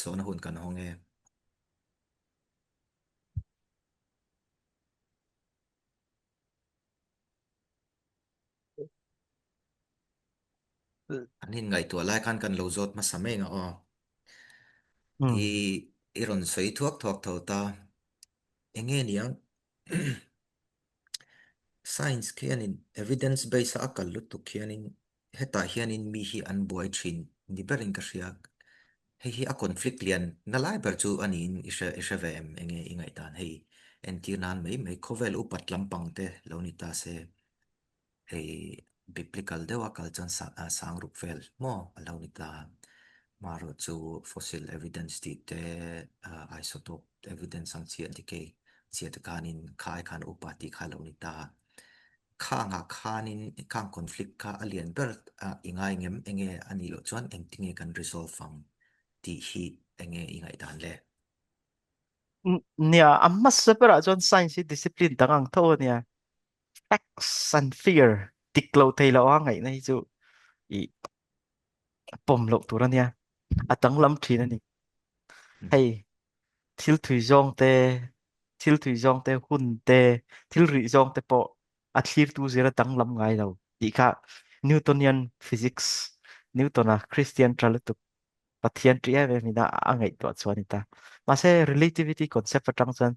Chona hun kan hawng e. An in ngaihtuah lai khan kan lo zawt hmasa mai ang a aw. I i rawn sawi thuak thuak tho ta. Enge niang? Science khianin evidence base a a kal lutuk khianin hetah hianin mi hi an buai thin ni berin ka hria. Hei hi a conflict lian na lai ber chu a niin i hre i hre ve em? Enge i ngaihdan hei entir nan mai mai khawvel upat lampang te lo ni ta se hei biblical deuha kal chuan sang ruk vel maw a lo ni ta. Marawh chu fossil evidence tih te isotope evidence ang chiah decay chiah te khanin kha ai khan upa tih kha a lo ni ta. Khangah khanin khang conflict kha a lian ber a i ngai ngem enge a nih loh chuan engtinge kan resolve ang tih hi enge i ngaihdan le? Nia, a hmasa berah chuan science hi discipline dang ang tho a nia. Facts and figure dik lo thei lo a ngaihna hi chu i pawm loh tur a nia. A danglam thin a ni. Hei thil thui zawng te, thil thui zawng te, hun te, thil rih zawng te pawh a thlirtu zir a danglam ngai lo tih kha Newtonian physics, Newton-a Christian tha lutuk Pathian ṭih em em ina a ngaihtuah chuan ni ta. Mahse relativity concept aṭang chuan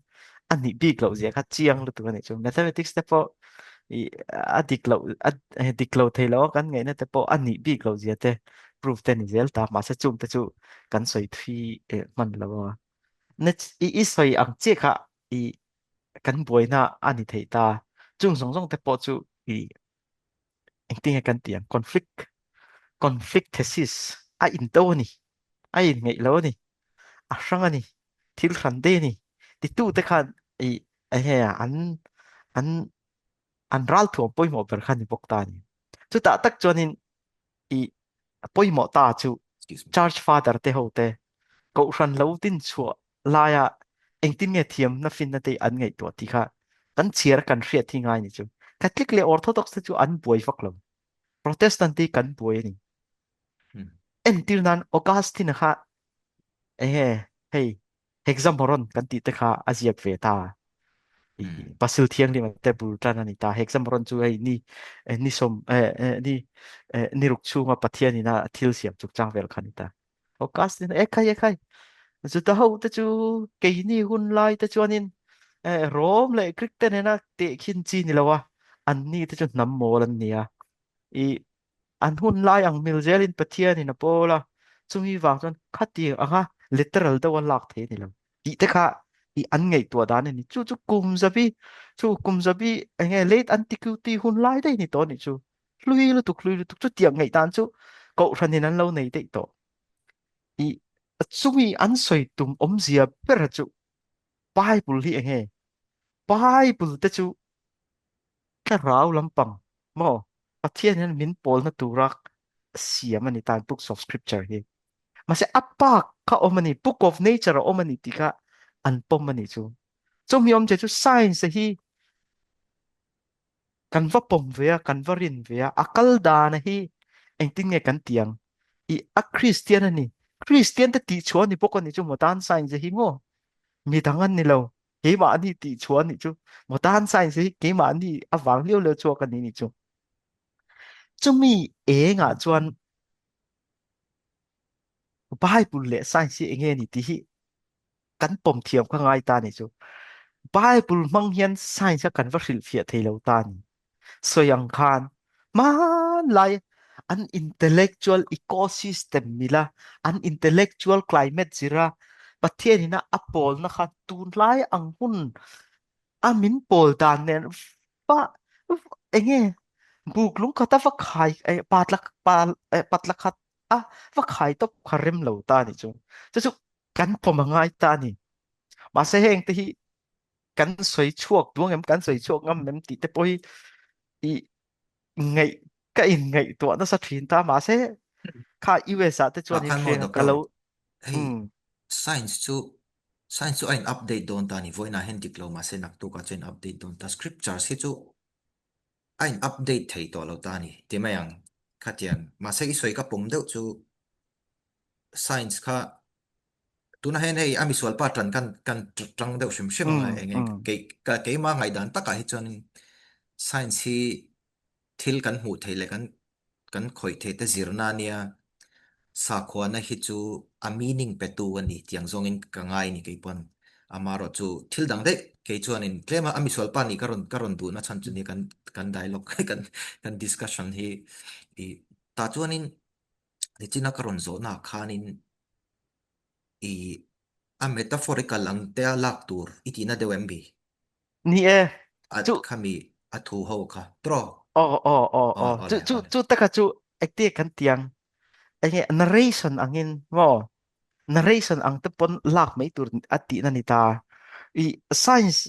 a nih bik loh zia kha chiang lutuk a nih chu. Mathematics te pawh i a dik loh a dik lo thei lo a kan ngaihna te pawh a nih bik loh zia te proof te ni zel ta. Mahse chung te chu kan sawi thui hman lo a. Na i i sawi ang chiah kha i kan buaina a ni thei ta. Chung zawng zawng te pawh chu i engtinge kan tih ang conflict conflict thesis a in do a ni a in ngeih lo a ni a hrang a ni thil hran te a ni titu te khan i enge an an an ral thuam pawimawh ber kha ni bawk ta a ni chutah tak chuanin i pawimawh ta chu Excuse me. church father te ho te kohhran lo din chhuah laia engtin nge thiamna finna te an ngaihtuah tih kha kan chhiar kan hriat hi ngai ni chu Catholic leh Orthodox te chu an buai vak lo Protestant te kan buai a ni Hmm. entir nan Augustine kha enge hei Hexamoron kan tih te kha a ziak ve ta. I Hmm. Basil thianghlim te bul tan a ni ta. Hexamoron chu hei ni eh, ni som eh, eh, ni eh, ni ruk chhunga Pathian ina thil siam chungchang vel kha ni ta. Augustine e khai e khai. Juda ho te chu keini hun lai te chuanin eh, Rom leh Greek te nena tehkhin chi ni lo a. An ni te chu hnam mawl an nia. I an hun lai ang mil zelin Pathianin a pawl a, chumi vang chuan khati anga literal deuh a lak thei a ni lo tih te kha i an ngaihtuah dan a ni. Chu chu kum zabi, chu kum zabi enge late antiquity hun lai daih ni tawh a nih chu. Hlui lutuk hlui lutuk chutiang ngaihdan chu kohhranin an lo nei daih tawh. I chumi an sawi tum awmzia ber chu Bible hi enge? Bible te chu thlarau lampang maw Pathian hian min pawlna tura siam a ni tan books of scripture hi mahse a pak kha awm a ni book of nature a awm a ni tih kha an pawm a ni chu chumi awm che chu science hi kan va pawm ve a kan va rin ve a a kal dan hi engtin nge kan tiang i a Christian a ni Christian te tih chhuah a ni bawk a ni chu modern science hi maw midang an ni lo keimahni tih chhuah nih chu modern science hi keimahni avang liau liau chhuak a ni nih chu chumi engah chuan Bible leh science hi enge ni tih hi kan pawm thiam kha ngai ta ni chu Bible hmang hian science kha kan va hrilhfiah thei lo ta ni sawi ang khan hmanlai an intellectual ecosystem mila an intellectual climate zira Pathian ina a pawlna kha tunlai ang hun a min pawl dan nen va enge buk lung khata va khai eh, patla pa eh, patla khat a va khai top kha rem lo ta ni chu chu chu kan pawm a ngai ta ni mahse heng te hi kan sawi chhuak duang em kan sawi chhuak ngam em tih te pawh hi i ngaih ka in ngaihtuah nasa thin ta mahse kha US ah te Tah chuan in khan maw hria ka doctor lo hei um science chu science chu a in update dawn ta ni vawiinah hian dik lo mahse naktukah chuan in update dawn ta scriptures hi chu a in update thei tawh lo ta ni ti mai ang khatiang mahse i sawi ka pawm deuh chu science kha. Tuna hian hei a misual pa tan kan kan tang deuh hrim hrim anga Mm, enge mm. kei ka keima ngaihdan takah hi chuan science hi thil kan hmuh theih leh kan kan khawih theih te zirna ania sakhuana hi chu a meaning pe tu a ni tiang zawngin ka ngai ni kei pawn amarawh chu thil dang daih kei chuanin tlema a misual pa nih ka rawn ka rawn duhna chhan chu ni kan kan dialogue kan kan discussion hi i tah chuanin nichina ka rawn zawhna ah khanin i a metaphorical ang te a lak tur i tihna deuh em bi? Ni e, A chu khami a thu ho kha tro. aw aw aw Aw aw chu awle chu awle. chu taka chu ekte kan tiang enge narration angin mo narration ang te pon lak mai tur a tih na ni ta i science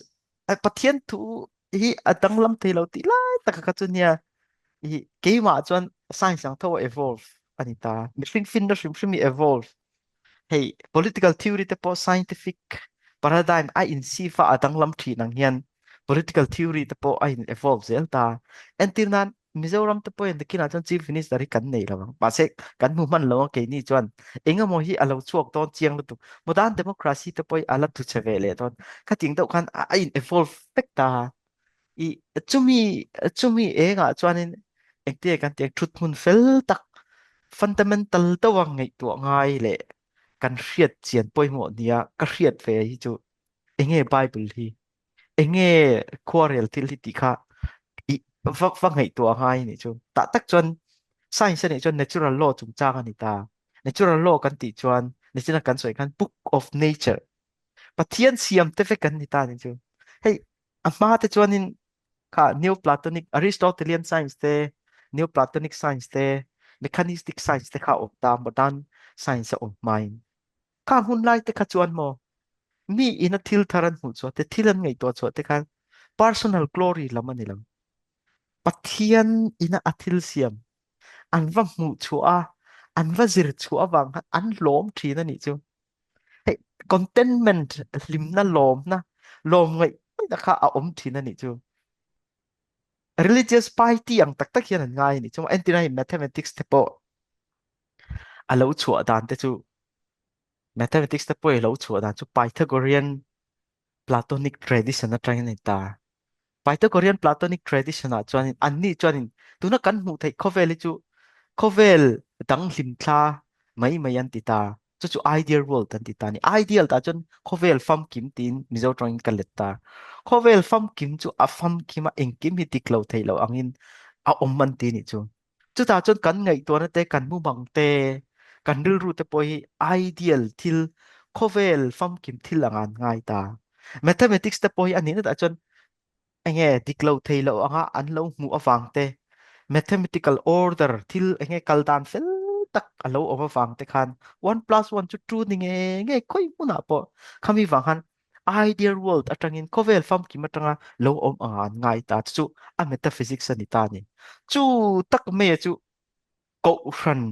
Pathian thu hi a danglam thei lo tih lai taka kha chu nia i keimah chuan science ang tho a evolve ani ta mihring finna hrim hrim hi evolve hei political theory te pawh scientific paradigm a in sifa a danglam thin ang hian political theory te pawh a in evolve zel ta entir nan Mizoram te pawhin nakinah chuan chief minister hi kan nei lo ang mahse kan hmu hman lo a keini chuan engemaw hi a lo chhuak dawn chiang lutuk modern democracy te pawh hi a la tlu chhe ve leh dawn khating deuh khan a in evolve vek ta i chumi chumi engah chuanin engtia kan tiang thut hmun fel tak fundamental deuha ngaihtuah ngai leh kan hriat chian pawimawh nia ka hriat ve hi chu enge Bible hi enge khuarel thil hi tih kha i va va ngaihtuah ngai ni chu tah tak chuan science ani chuan natural law chungchang ani ta natural law kan tih chuan nichina kan sawi khan book of nature Pathian siam te vek kan ni ta ni chu hei a hma te chuanin kha Neoplatonic Aristotelian science te Neoplatonic science te mechanistic science te kha awm ta modern science a awm hmain kha hun lai te kha chuan maw mi ina thil thar an hmuh chuah te thil an ngaihtuah chuah te khan personal glory lam ani lo Pathian ina a thil siam an va hmuh chhuah a an va zir chhuah avang khan an lawm thin ani chu hei contentment hlimna lawmna lawm ngaih na kha a awm thin ani chu religious piety ang tak tak hian an ngai ani chu entirna hi mathematics te pawh a lo chhuah dan te chu mathematics te pawh lo chhuah dan chu Pythagorean Platonic tradition atangin a ni ta. Pythagorean Platonic tradition ah chuanin anni chuanin tuna kan hmuh theih khawvel hi chu khawvel dang hlimthla mai mai an ti ta. Chu chu ideal world an ti ta ni. Ideal tah chuan khawvel famkim tiin Mizo tawngin ka let ta. Khawvel famkim chu a famkim a engkim hi dik lo thei lo angin a awm an ti nih chu. Chutah chuan kan ngaihtuahna te, kan mumang te, kan rilru te pawh hi ideal thil, khawvel famkim thil anga an ngai ta. Mathematics te pawh hi a nihna takah chuan enge dik lo thei lo anga an lo hmuh avang te, mathematical order thil enge kal dan fel tak a lo awm avang te khan one plus one chu two ni nge nge khawi hmunah pawh khami vang khan ideal world atangin khawvel famkim atanga lo awm anga an ngai ta chu a metaphysics a ni ta ni chu tak mai chu kohhran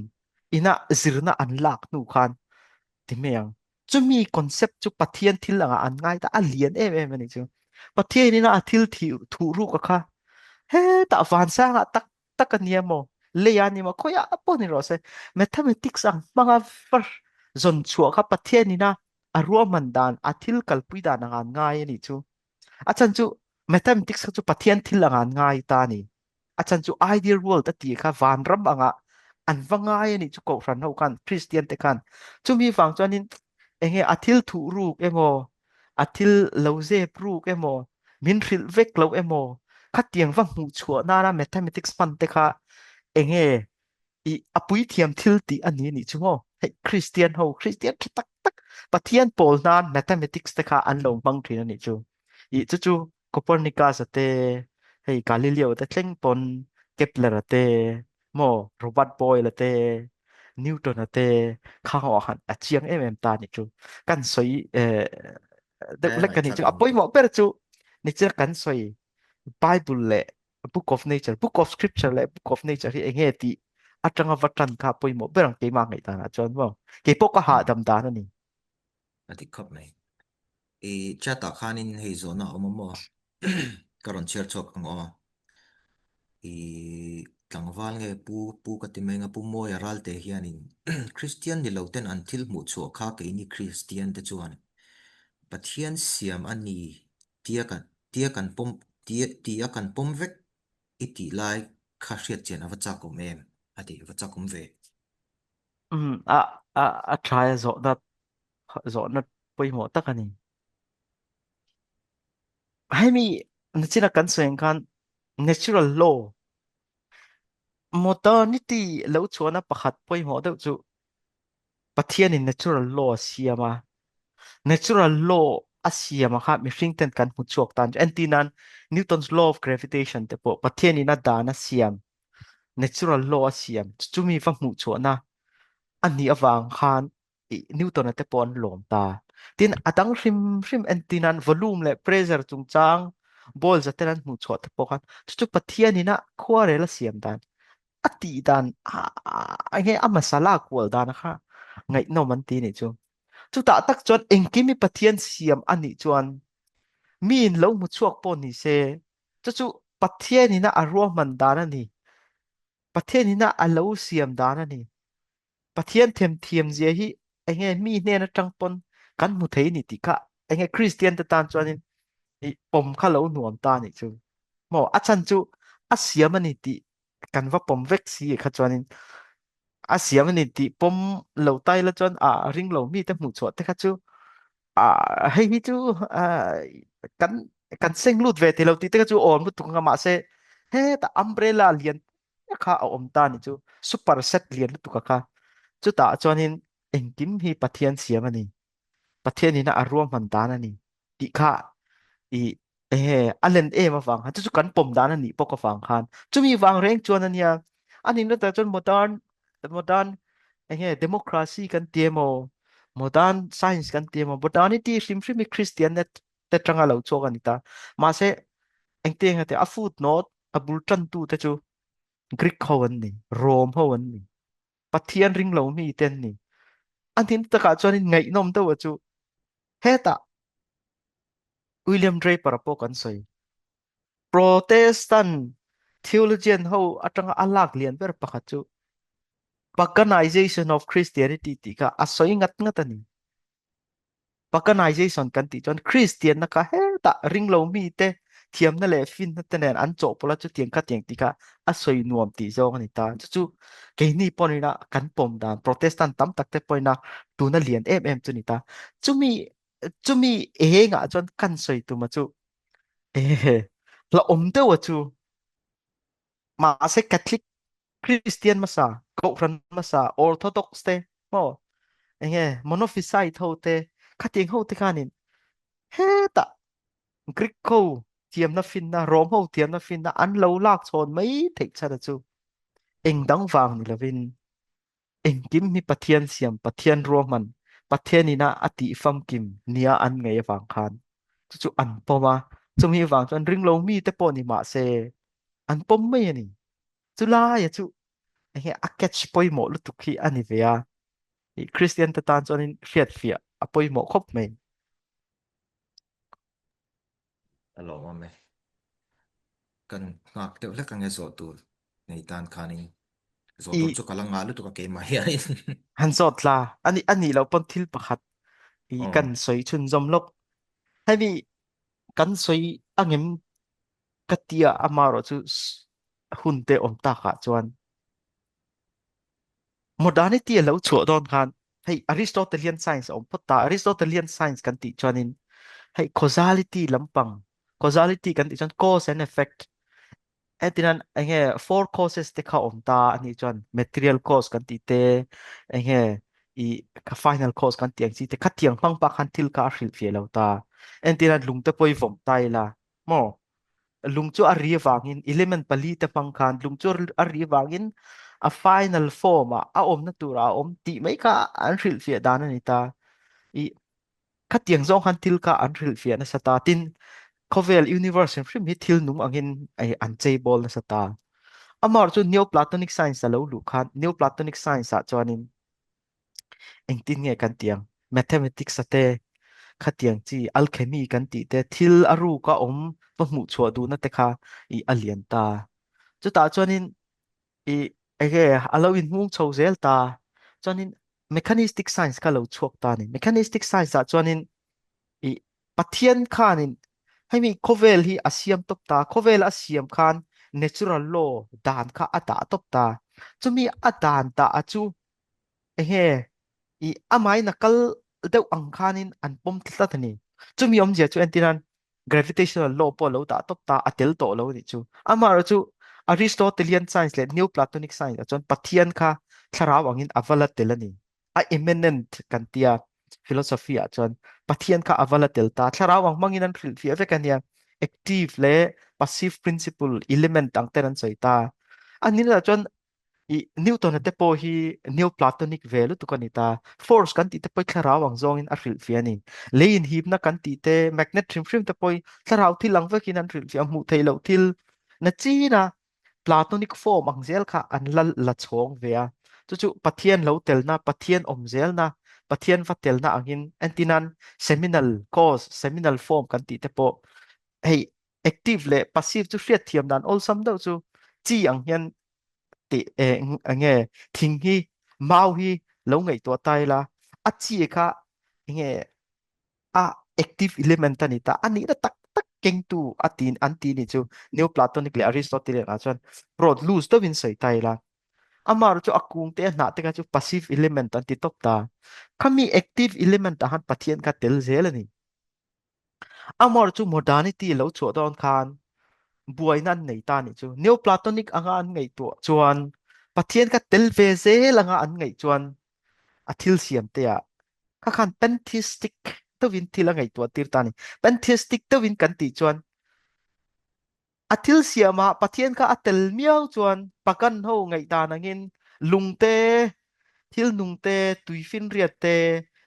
ina zirna an lak hnu khan ti mai ang chumi concept chu Pathian thil anga an ngai ta a lian em em ani chu Pathian ina a thil thi thu ruk a kha heta vansanga tak tak ania maw leia ni maw khoia pawh ni rawh se mathematics ang hmanga var zawn chhuah kha Pathian ina a ruahman dan a thil kalpui dan anga an ngai ani chu a chan chu mathematics kha chu Pathian thil anga an ngai ta ni a chan chu ideal world a ti kha vanram anga an va ngai ani chu kohhran ho khan Christian te khan chumi vang chuanin enge a thil thuh ruk emaw a thil lo zep ruk emaw min hrilh vek lo emaw khatiang va hmuh chhuah nana mathematics hman te kha enge i a puithiam thil tih a ni nih chu maw hei Christian ho Christian tha tak tak Pathian pawl nan mathematics te kha an lo hmang thin a nih chu i chu chu Copernicus a te hei Galileo te thleng pawn Kepler a te maw Robert Boyle a te Newton a te khang ah khan a chiang em em ta nih chu kan sawi eh, deuh Eh, lek kan nih ngaihthlak chu a nuam lutuk. pawimawh ber chu ni chu kan sawi Bible leh Book of Nature Book of Scripture leh Book of Nature hi enge tih atanga va tan kha pawimawh ber ang keimah ngaihdan ah chuan maw keipawh ka Hmm. hahdam dan a ni A dik khawp mai. I chat ah khanin hei zawhna a awm a maw? Ka rawn chhiar chhuak ang aw. I Tlangval nge pu pu ka ti mai anga Pu Mawia Ralte hianin Kristian ni lo ten an thil hmuh chhuah kha keini Kristian te chuan Pathian siam a ni tia kan tia kan pawm tia tia kan pawm vek i tih lai kha hriat chian a va chak awm em a ti a va chak awm ve. Um a a a tha a zawhna zawhna pawimawh tak a ni. Hemi nachina kan sawi ang khan natural law modernity lo chuana pakhat pawimawh deuh chu Pathianin natural law a siam a. Natural law a siam a kha mihring ten kan hmu chhuak tan chu entir nan Newton's law of gravitation te pawh Pathianin a dan a siam natural law a siam chumi va hmuh chhuahna a nih avang khan Newton-a te pawh an lawm ta. Tin, a dang hrim hrim entir nan volume leh pressure chungchang ball zaten an hmuh chhuah te pawh khan chu chu Pathianin a khuarel a siam dan a tih dan a nge a masala kual dan kha ngaihnawm an ti nih chu. Chutah tak chuan engkim hi Pathian siam a nih chuan miin lo hmu chhuak pawh ni se chu chu Pathianin a ruahman dan a ni. Pathianin a lo siam dan a ni. Pathian themthiam zia hi enge mi hnen atang pawn kan hmu thei ni tih kha enge Christian te tan chuanin i pawm kha lo nuam ta nih chu maw a chan chu a siam ani tih kan va pawm vek si kha chuanin a siam ani tih pawm lo tai la chuan a ring lo mi te hmuh chhuah te kha chu a hei hi chu kan kan seng lut ve ti lo tih te kha chu awm lutuk nga mahse heta umbrella lian kha a awm ta ni chu super set lian lutuk kha chutah chuanin engkim hi Pathian siam ani Pathian ina a ruahman dan ani tih kha i ehe a len em avang khan chu chu kan pawm dan ani bawk avang khan chumi vang reng chuan ania ani na ta chuan modern modern enge democracy kan ti emaw modern science kan ti emaw modernity hrim hrim hi Christian net te tanga lo chhuak ani ta mahse engte nga te a footnote a bul tan tu te chu Greek ho an ni Rome ho an ni Pathian ring lo mi te an ni an tin takah chuan in ngaihnawm deuh a chu hetah William Draper pawh kan sawi Protestant theologian ho atanga a lak lian ber pakhat chu paganization of Christianity tih kha a sawi ngat ngat a ni Paganization kan tih chuan Christian na kha hetah ringlo mi te thiamna leh finna te nen an chawhpawlh a chutiang khatiang tih kha a sawi nuam tih zawng a ni ta. Chu chu keini pawhin a kan pawm dan Protestant tam tak te pawhin a tuna lian em em chu ni ta. Chumi chumi engah chuan kan sawi tuma chu eh la awm deuh a chu mahse Catholic Christian hmasa, Kohhran hmasa, Orthodox te, maw enge Monophysite ho te, khatiang ho te khanin hetah Greek ho thiamna finna, Rome ho thiamna finna an lo lak chhawn mai theih chhan a chu eng dang vang ni lovin engkim hi Pathian siam, Pathian ruahman, Pathian ina a tih famkim nia an ngei avang khan chu chu an pawm a, chumi vang chuan ringlo mi te pawh ni mah se an pawm mai a ni. Chulaia chu enge a catch pawimawh lutuk hi a ni ve a. I Christian te tan chuanin hriatfiah a pawimawh khawp mai. A lawmawm e. Kan nghak deuh hlek ange zawh tur nei tan khanin zawh I tur chu ka la ngah lutuk a keimah hianin. han zawt la ani ani lo pawn thil pakhat i Aw. kan sawi chhunzawm lawk. Hemi kan sawi angem ka tia amaherawhchu hun te awm takah chuan modernity a lo chhuah dawn khan hei Aristotelian science a awm phawt ta Aristotelian science kan tih chuanin hei causality lampang causality kan tih chuan cause and effect etinan enge four causes te kha awm ta ani chuan material cause kan tih te enge i ka final cause kan tih ang chi te khatiang hmang pa khan thil kha a hrilhfiah lo ta entinan lungte pawh i vawm ta ila maw lung chu a ri vangin element pali te hmang khan lung chu a ri vangin a final form ah a awmna tur a awm tih mai kha an hrilhfiah dan a ni ta i khatiang zawng khan thil kha an hrilhfiah nasa ta tin khawvel universe hrim hrim hi thil nung angin ai an cheibawl nasa ta amar chu Neoplatonic science a lo luh khan Neoplatonic science ah chuanin Engtin nge kan tih ang? Mathematics a te, khatiang chi alchemy kan tih te, thil a ruk a awm va hmuh chhuah duhna te kha i a lian ta. Chutah chuanin I ege a lo in hmung chho zel ta. Chuanin mechanistic science kha lo chhuak ta ni. Mechanistic science ah chuanin i Pathian khanin hemi khawvel hi a siam tawp ta. Khawvel a siam khan natural law dan kha a dah tawp ta. Chumi a dan dah a chu enge i amahin a kal deuh ang khanin an pawm tlat a ni. Chumi awmzia chu entirnan gravitational law pawh lo dah tawp ta a tel tawh lo nih chu. Amaherawh chu Aristotelian science leh Neoplatonic science ah chuan Pathian kha thlarau angin a va la tel a ni. A immanent kan tia philosophy ah chuan Pathian kha a va la tel ta. Thlarau ang hmangin an hrilhfiah vek a nia. Active leh passive principle element ang ten an sawi ta. A nila chuan I Newton-a te pawh hi Neoplatonic ve lutuk a ni ta. Force kan tih te pawh hi thlarau ang zawngin a hrilhfiah a ni. Lei inhipna kan tih te, magnet hrim hrim te pawh hi thlarau thil ang vekin an hrilhfiah a, hmuh theih loh thil na china Platonic form ang zel kha an la la chhawng ve a. Chu chu Pathian lo telna, Pathian awm zelna, Pathian va telna angin entinan seminal cause, seminal form kan tih te pawh hei active leh passive chu hriatthiam dan awlsam deuh chu chi ang hian ti enge thing hi mau hi lo ngaihtuah ta ila a chi kha enge a active element ani ta ani na tak tak kengtu a tin an ti ni chu Neoplatonic leh Aristotelian ah chuan broad loose deuhin sawi ta ila amar chu a kung te a hnah te kha chu passive element an ti tawp ta khami active element ah khan Pathian kha tel zel ani. Amor chu modernity lo chhuah dawn khan buaina an nei ta nih chu. Neoplatonic anga an ngaihtuah chuan Pathian kha tel ve zel anga an ngaih chuan a thil siam te ah kha khan pantheistic deuhin thil a ngaihtuah tir ta ni. Pantheistic deuhin kan tih chuan A thil siamah Pathian kha a tel miau chuan pagan ho ngaihdan angin lung te, thil nung te, tuifinriat te,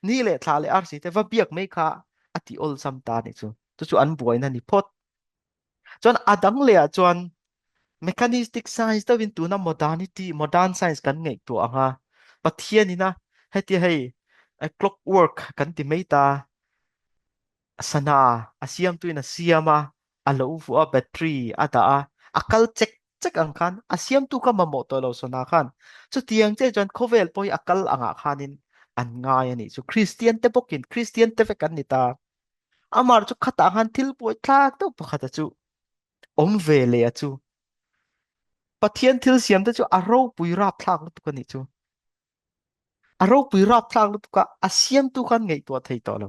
ni leh thla leh arsi te va biak mai kha a ti awlsam ta nih chu. Chu chu an buaina ni phawt. Chuan a dang leh ah chuan mechanistic science deuhin tuna modernity, modern science kan ngaihtuah ang a, Pathian ina hetia hei clockwork kan ti mai ta, Sana a siamtuin a siam a, a lo vuah a, battery a dah a, a kal chek chek ang khan a siamtu kha mamawh tawh lo Sana khan. Chutiang che chuan khawvel pawh hi a kal angah khanin an ngai a nih chu. Kristian te bawkin Kristian te vek an ni ta. Amar chu khatah khan thil buai thlak deuh pakhat a chu awm ve leh a chu. Pathian thil siam te chu a ropui rapthlak lutuk a nih chu. A ropui rapthlak lutuk a, a siamtu khan ngaihtuah thei tawh lo.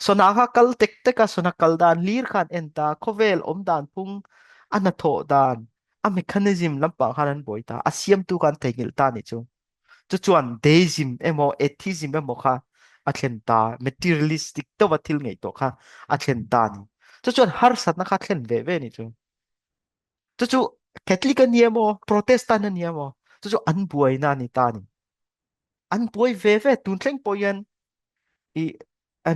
Sona kha kal tek tek a, sona kal dan hlir khan en ta, khawvel awm dan phung, a hnathawh dan, a mechanism lampang khan an buai ta, a siamtu khan theihnghilh ta nih chu. Chu chuan deism emaw atheism emaw kha a thlen ta, materialistic deuha thil ngaihtuah kha a thlen ta ni. Chu chuan harsatna kha thlen ve ve nih chu. Chu chu Catholic a ni emaw Protestant a ni emaw chu chu an buaina a ni ta a ni. An buai ve ve tun thleng pawh hian i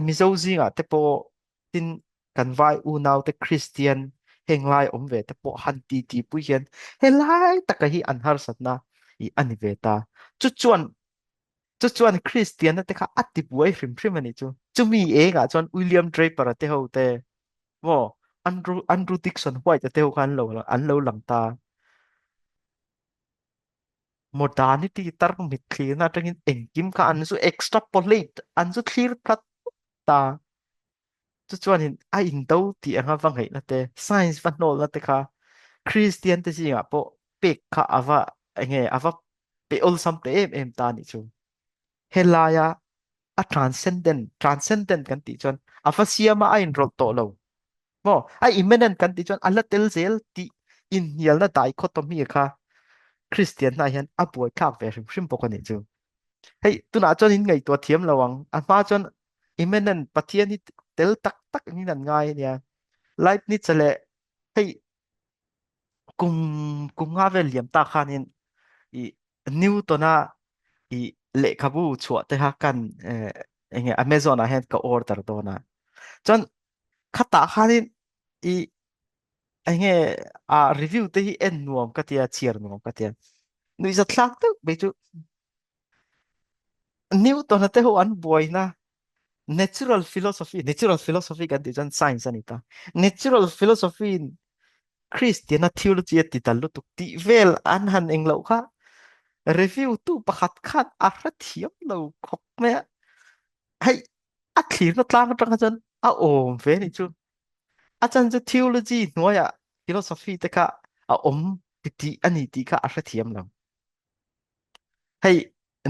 Mizo zingah te pawh tin kan vai unau te Christian heng lai awm ve te pawh han ti ti pui hian helai taka hi an harsatna i a ni ve ta. Chu chuan chu chuan Christian te kha a ti buai hrim hrim a ni chu. Chumi engah chuan William Draper a te ho te maw Andrew Andrew Dickson White te ho kha an lo an lo lang ta. Modernity tar mit thlirna atangin engkim kha an zu extrapolate an zu thlir tlat ta. Chu chuanin a indo tih anga va ngaihna te science va hnawlna te kha Christian te zingah pawh pek kha ava enge ava pe awlsam te em em ta nih chu. Helaia a transcendent transcendent kan tih chuan a va siama a inrawlh tawh lo maw a immanent kan tih chuan a la tel zel tih inhnialna dichotomy kha Christian hna hian a buaithlak ve hrim hrim bawk a nih chu hei tunah chuan in ngaihtuah thiam lo ang a hma chuan immanent Pathian hi tel tak tak in an ngai ania Leibniz leh hei kum kum nga vel liam ta khanin i Newton-a i lehkhabu chhuah te kha kan enge Amazon ah hian ka order dawn a chuan khatah khanin i enge a review te hi en nuam ka tia chhiar nuam ka tia nuihzat thlak deuh mai chu Newton-a te ho an buaina natural philosophy natural philosophy kan tih chuan science a ni ta natural philosophy in. Christiana theology a ti dal lutuk tih vel an han eng loh kha review tu pakhat khan a hrethiam lo khawp mai a. Hei a thlirna tlang atang kha chuan a awm ve ni chu. A chan chu theology hnuaiah philosophy te kha a awm titih a ni tih kha a hrethiam lo. Hei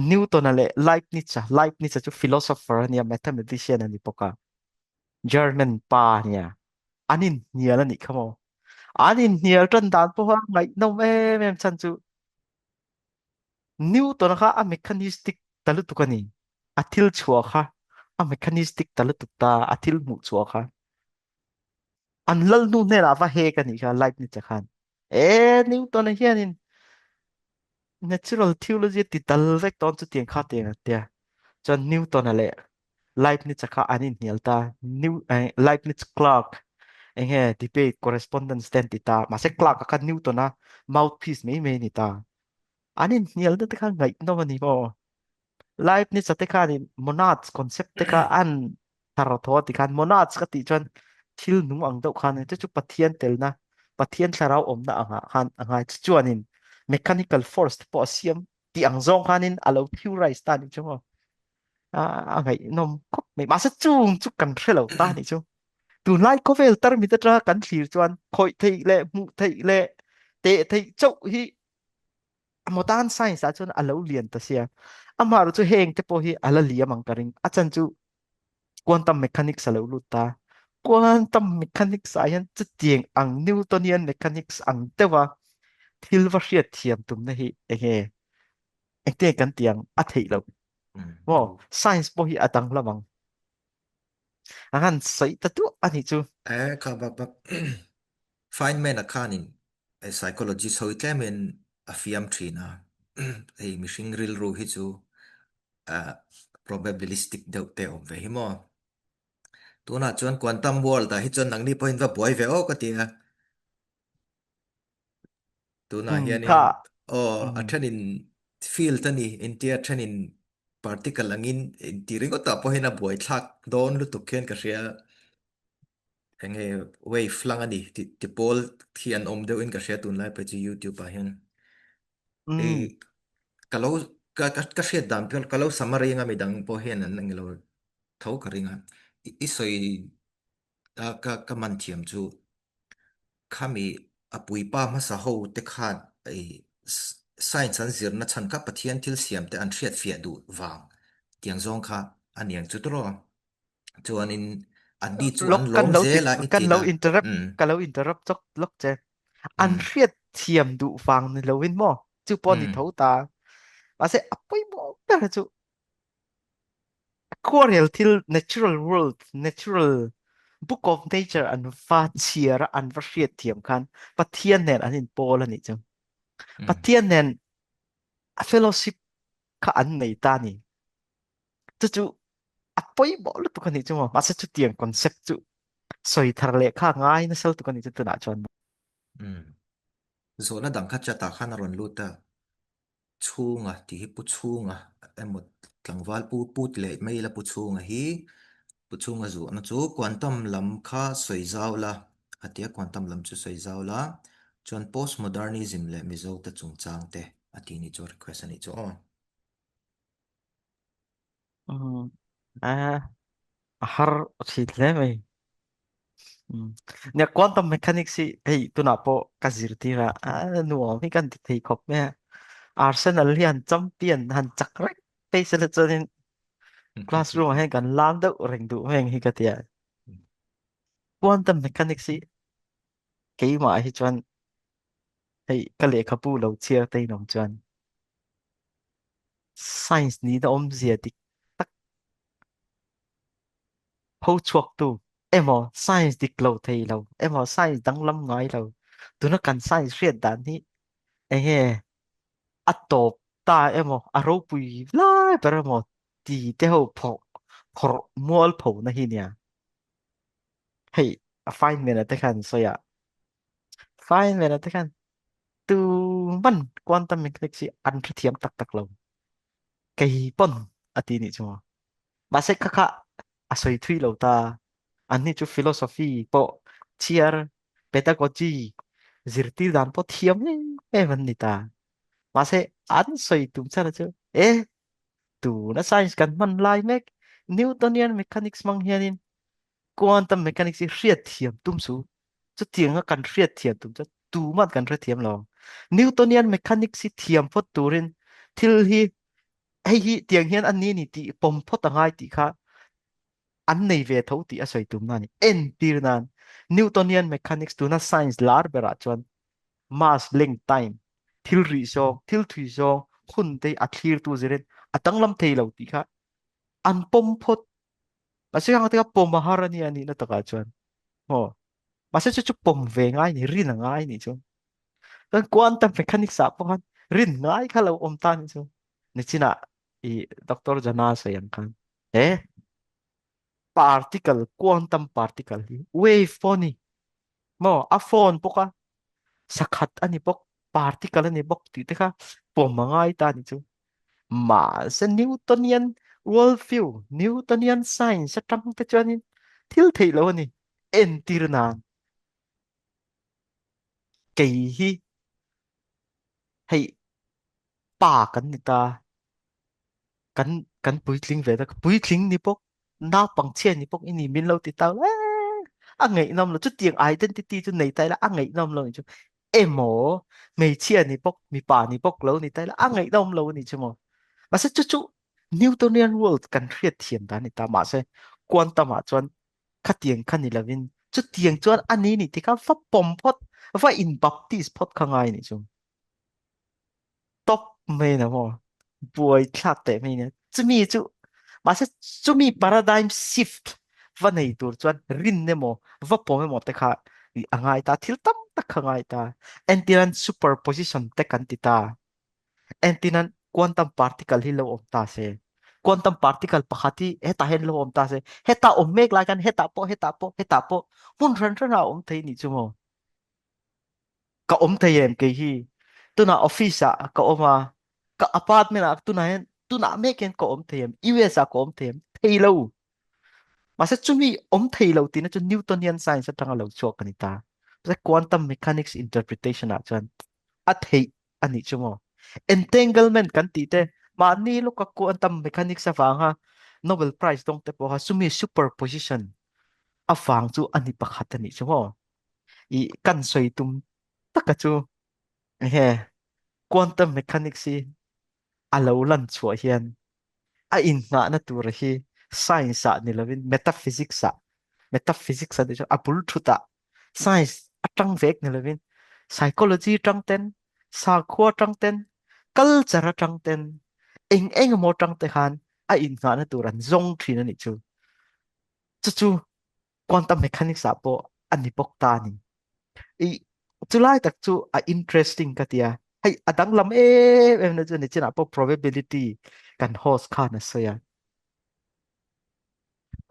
Newton-a leh Leibniz-a, Leibniz-a chu philosopher a nia, mathematician a ni bawk a. German pa a nia. An inhnial a nih kha maw. An inhnial ṭan dan pawh a ngaihnawm em em chhan chu Newton-a kha a mechanistic ta lutuk a ni. A thil chhuah kha a mechanistic ta lutuk ta, a thil hmuh chhuah kha. An lal hnu hnenah va hek a nih kha Leibniz-a khan. E Newton-a hianin natural theology ti dal vek dawn chu tiang kha tiang a tia. Chuan Newton-a leh Leibniz-a kha an inhnial ta. New, eh, Leibniz Clark enge debate correspondence te an ti ta. Mahse Clark-a kha Newton-a mouthpiece mai mai a ni ta. An inhnial na te kha ngaihnawm a ni maw? Leibniz-a te khanin monads concept te kha an thar thaw ti khan monads ka tih chuan thil nung ang deuh khan chu chu Pathian telna Pathian thlarau awmna anga khan a ngai chu chuanin mechanical force te pawh a siam tih ang zawng khanin a lo theorize ta ni chu maw a a ngaihnawm khawp mai mahse chung chu kan hre lo ta ni chu tunlai khawvel tarmit atanga kan thlir chuan khawih theih leh hmuh theih leh teh theih chauh hi modern science ah chuan a lo lian ta sia amah chu heng te pawh hi a la liam ang ka ring a chan chu quantum mechanics a lo lut ta quantum mechanics ah hian chutiang ang Newtonian mechanics ang deuha thil va hriat thiam tumna hi enge engte kan tiang a theih loh maw science pawh hi a danglam ang a han sawi ta duah ani chu Eh, kha bak bak Feynman a khanin psychologist ho hi tlemin a fiam thin a, hei mihring rilru hi chu probabilistic deuh te a awm ve hi maw. Tunah chuan quantum world ah hi chuan nangni pawhin va buai ve aw ka ti a. Tunah hianin kha aw a thenin field a ni intia thenin particle angin inti ringawtah pawhin a buaithlak dawn lutuk hian ka hria. Enge wave lang a ni ti ti pawl hi an awm deuhin ka hria tunlai phei chu YouTube ah hian. I ka lo ka ka ka hriat dan pial ka lo summary anga midang pawh hian an eng lo tho ka ring a. I i sawi a ka ka man thiam chu khami a puipa hmasa ho te khan i science an zirna chhan kha Pathian thil siam te an hriat fiah duh vang tiang zawng kha a niang chu tawrh a. Chuanin anni chu lok an kan lawm lo ti zel a i kan ti lo a. interrupt Mm. ka lo interrupt chok lok che an Mm. hriat thiam duh vang ni loin maw chu pawh ni Mm. tho ta mahse a pawimawh ber chu khuarel thil natural world natural book of nature an va chhiar a an va hriat thiam khan Pathian nen an inpawl a nih chu Mm. Pathian nen a fellowship kha an nei ta ni chu chu a pawimawh lutuk a nih chu maw mahse chutiang concept chu sawi thar leh kha ngai nasa lutuk a nih chu tunah chuan Mm. Zawhna dang kha chat ah khan a rawn lut a, Chhunga tih hi Pu Chhunga emaw tlangval pu pu ti leh mai ila Pu Chhunga hi Pu Chhunga zuahna chu quantum lam kha sawi zau la a ti a, quantum lam chu sawi zau la chuan postmodernism leh Mizo te chungchang te a ti nih chu request a nih chu aw. Mm. A a har thin hle mai. Mm. Nia quantum mechanics hi hei tunah pawh ka zirtir a a nuam hi kan ti thei khawp mai a. Arsenal hi han champion han chak reng phei se la chuanin classroom ah hian kan lam deuh reng duh mai ang hi ka tia. Quantum mechanics hi keimah hi chuan hei ka lehkhabu lo chhiar te in awm chuan science nihna awmzia dik tak ho chhuaktu emaw science dik lo thei lo emaw science danglam ngai lo tuna kan science hriat dan hi enge a tawp ta emaw a ropui lai ber emaw ti te ho phawrh phawrh mual pho na hi nia hei a Feynman te khan sawi a Feynman te khan tu man quantum mechanics hi an hrethiam tak tak lo kei pawn a ti nih chu mahse kha kha a sawi thui lo ta anni chu philosophy pawh chhiar pedagogy. Zirtir dan pawh thiam em em an ni ta. Mahse an sawi tum chhan chu e tuna science kan hman lai mek Newtonian mechanics hmang hianin quantum mechanics hi hriat thiam tum su. Chutianga kan hriat thiam tum chu tuman kan hrethiam lo. Newtonian mechanics hi thiam phawt turin thil hi hei hi tiang hian an ni ni tih pawm phawt a ngai tih kha an nei ve tho tih a sawi tum na ni. Entir nan Newtonian mechanics tuna science lar berah chuan mass length time thil rih zawng thil thui zawng hun te a thlirtu zirin a danglam thei lo tih kha an pawm phawt. Mahse khang te kha pawm a har a ni a nihna takah chuan. Maw? Mahse chu chu pawm ve ngai ni rin a ngai ni chu. Chuan quantum mechanics ah pawh khan rin ngai kha lo awm ta ni chu. Nichinah i Doctor Jana sawi ang khan he particle quantum particle hi wave pawh ni maw a phone bawk a sakhat a ni bawk particle a ni bawk tih te kha pawm a ngai ta ni chu. Mahse Newtonian worldview Newtonian science atang te chuanin thil theih lo a ni. Entir nan kei hi hei pa kan ni ta kan kan puitling ve ta puitling ni bawk naupang chhia ni bawk i ni min lo ti tau la a ngaihnawm lo chutiang identity chu nei ta ila a ngaihnawm lo ni chu emaw hmeichhia ni bawk mipa ni bawk lo ni ta ila a ngaihnawm lo ni chu maw mahse chu chu Newtonian world kan hriat thiam dan ni ta mahse quantum ah chuan khatiang kha ni lovin chutiang chuan ani ni ti kha va pawm phawt va in baptist phawt kha ngai ni chu top mai na maw buai thlak teh mai nia chumi chu mahse chumi paradigm shift va nei tur chuan rin emaw va pawm emaw te kha a ngai ta thil tam tak kha ngai ta entiran superposition te kan ti ta entiran quantum particle hi lo awm ta se quantum particle pakhat hi hetah hian lo awm ta se heta awm mek lai khan hetah pawh hetah pawh hetah pawh hmun hran hran ah awm thei ni chu maw Ka awm thei em kei hi? Tunah office ah ka awm a, ka apartment ah tunah hian tunah mek hian ka awm thei em? US ah ka awm thei em? Thei lo. Mahse chumi awm thei lo tihna chu Newtonian science atanga lo chhuak a ni ta. Mahse quantum mechanics interpretation ah chuan a theih a nih chu maw? Entanglement kan tih te mahni lawka quantum mechanics avanga Nobel Prize dawng te pawh kha chumi superposition avang chu a ni pakhat a nih chu maw? I kan sawi tum taka chu he quantum mechanics hi a lo lan chhuah hian a innghahna tur hi science ah ni lovin metaphysics ah metaphysics a ni chu a bul thut ah science atang vek ni lovin psychology atang ten sakhua atang ten culture atang ten eng eng emaw atang te khan a innghahna tur an zawng thin a nih chu chu chu quantum mechanics ah pawh a ni bawk ta a ni. I chulai tak chu a interesting ka tia. Hei a danglam em em na chu ni chinah pawh probability kan host khan a sawi a.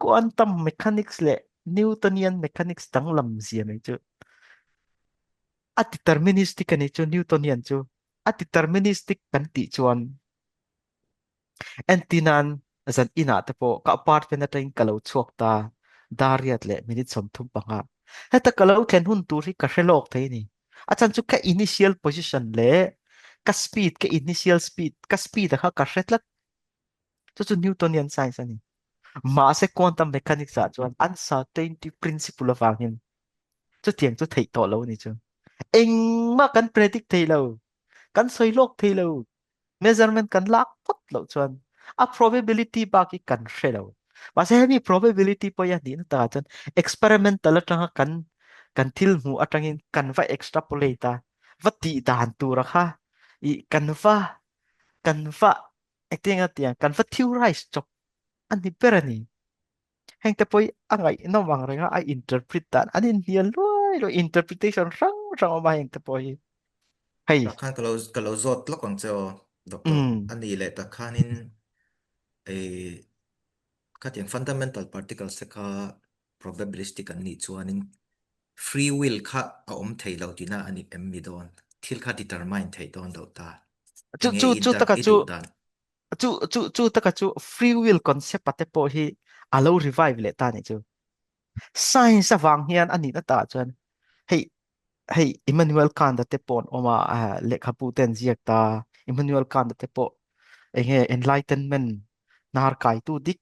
Quantum mechanics leh Newtonian mechanics danglam zia mai chu a deterministic a ni chu Newtonian chu a deterministic kan tih chuan Entinan zan inah te pawh ka apartment atangin ka lo chhuak ta, Dariat leh minute 35. Heta ka lo thlen hun tur hi ka hre lawk thei a ni. A chhan chu ka initial position leh ka speed, ka initial speed, ka speed a kha ka hre tlat. Chu chu Newtonian science a ni. Mahse quantum mechanics ah chuan uncertainty principle avangin chutiang chu theih tawh lo a ni chu. Engmah kan predict thei lo, kan sawi lawk thei lo. Measurement kan lak phawt loh chuan a probability bak hi kan hre lo. Mahse hemi probability pawh hi a nihna takah chuan experimental atanga kan kan thil hmuh atangin kan va extrapolate a, va tih dan tura kha i kan va kan va engtiang a tiang kan va theorize chawp a ni ber a ni. Heng te pawh hi a ngaihnawm ang renga a interpret dan an inhnial luai luai interpretation hrang hrang awm a heng te pawh hi. Hei. Tak khan ka lo ka lo zawt lawk ang che aw doctor. Mm. A nih leh tak khanin eh khatiang fundamental particles te kha probabilistic an nih chuanin free will kha a awm thei lo tihna a ni em ni dawn? Thil kha determine theih dawn loh ta. Chu Enge chu i chu inter taka i chu duh dan? chu chu chu taka chu free will concept a te pawh hi a lo revive leh ta nih chu. Science avang hian a nihna takah chuan hei. Hei Immanuel Kant te pawh an awm a, lehkhabu te an ziak ta. Immanuel Kant te pawh enge enlightenment hnar kaitu dik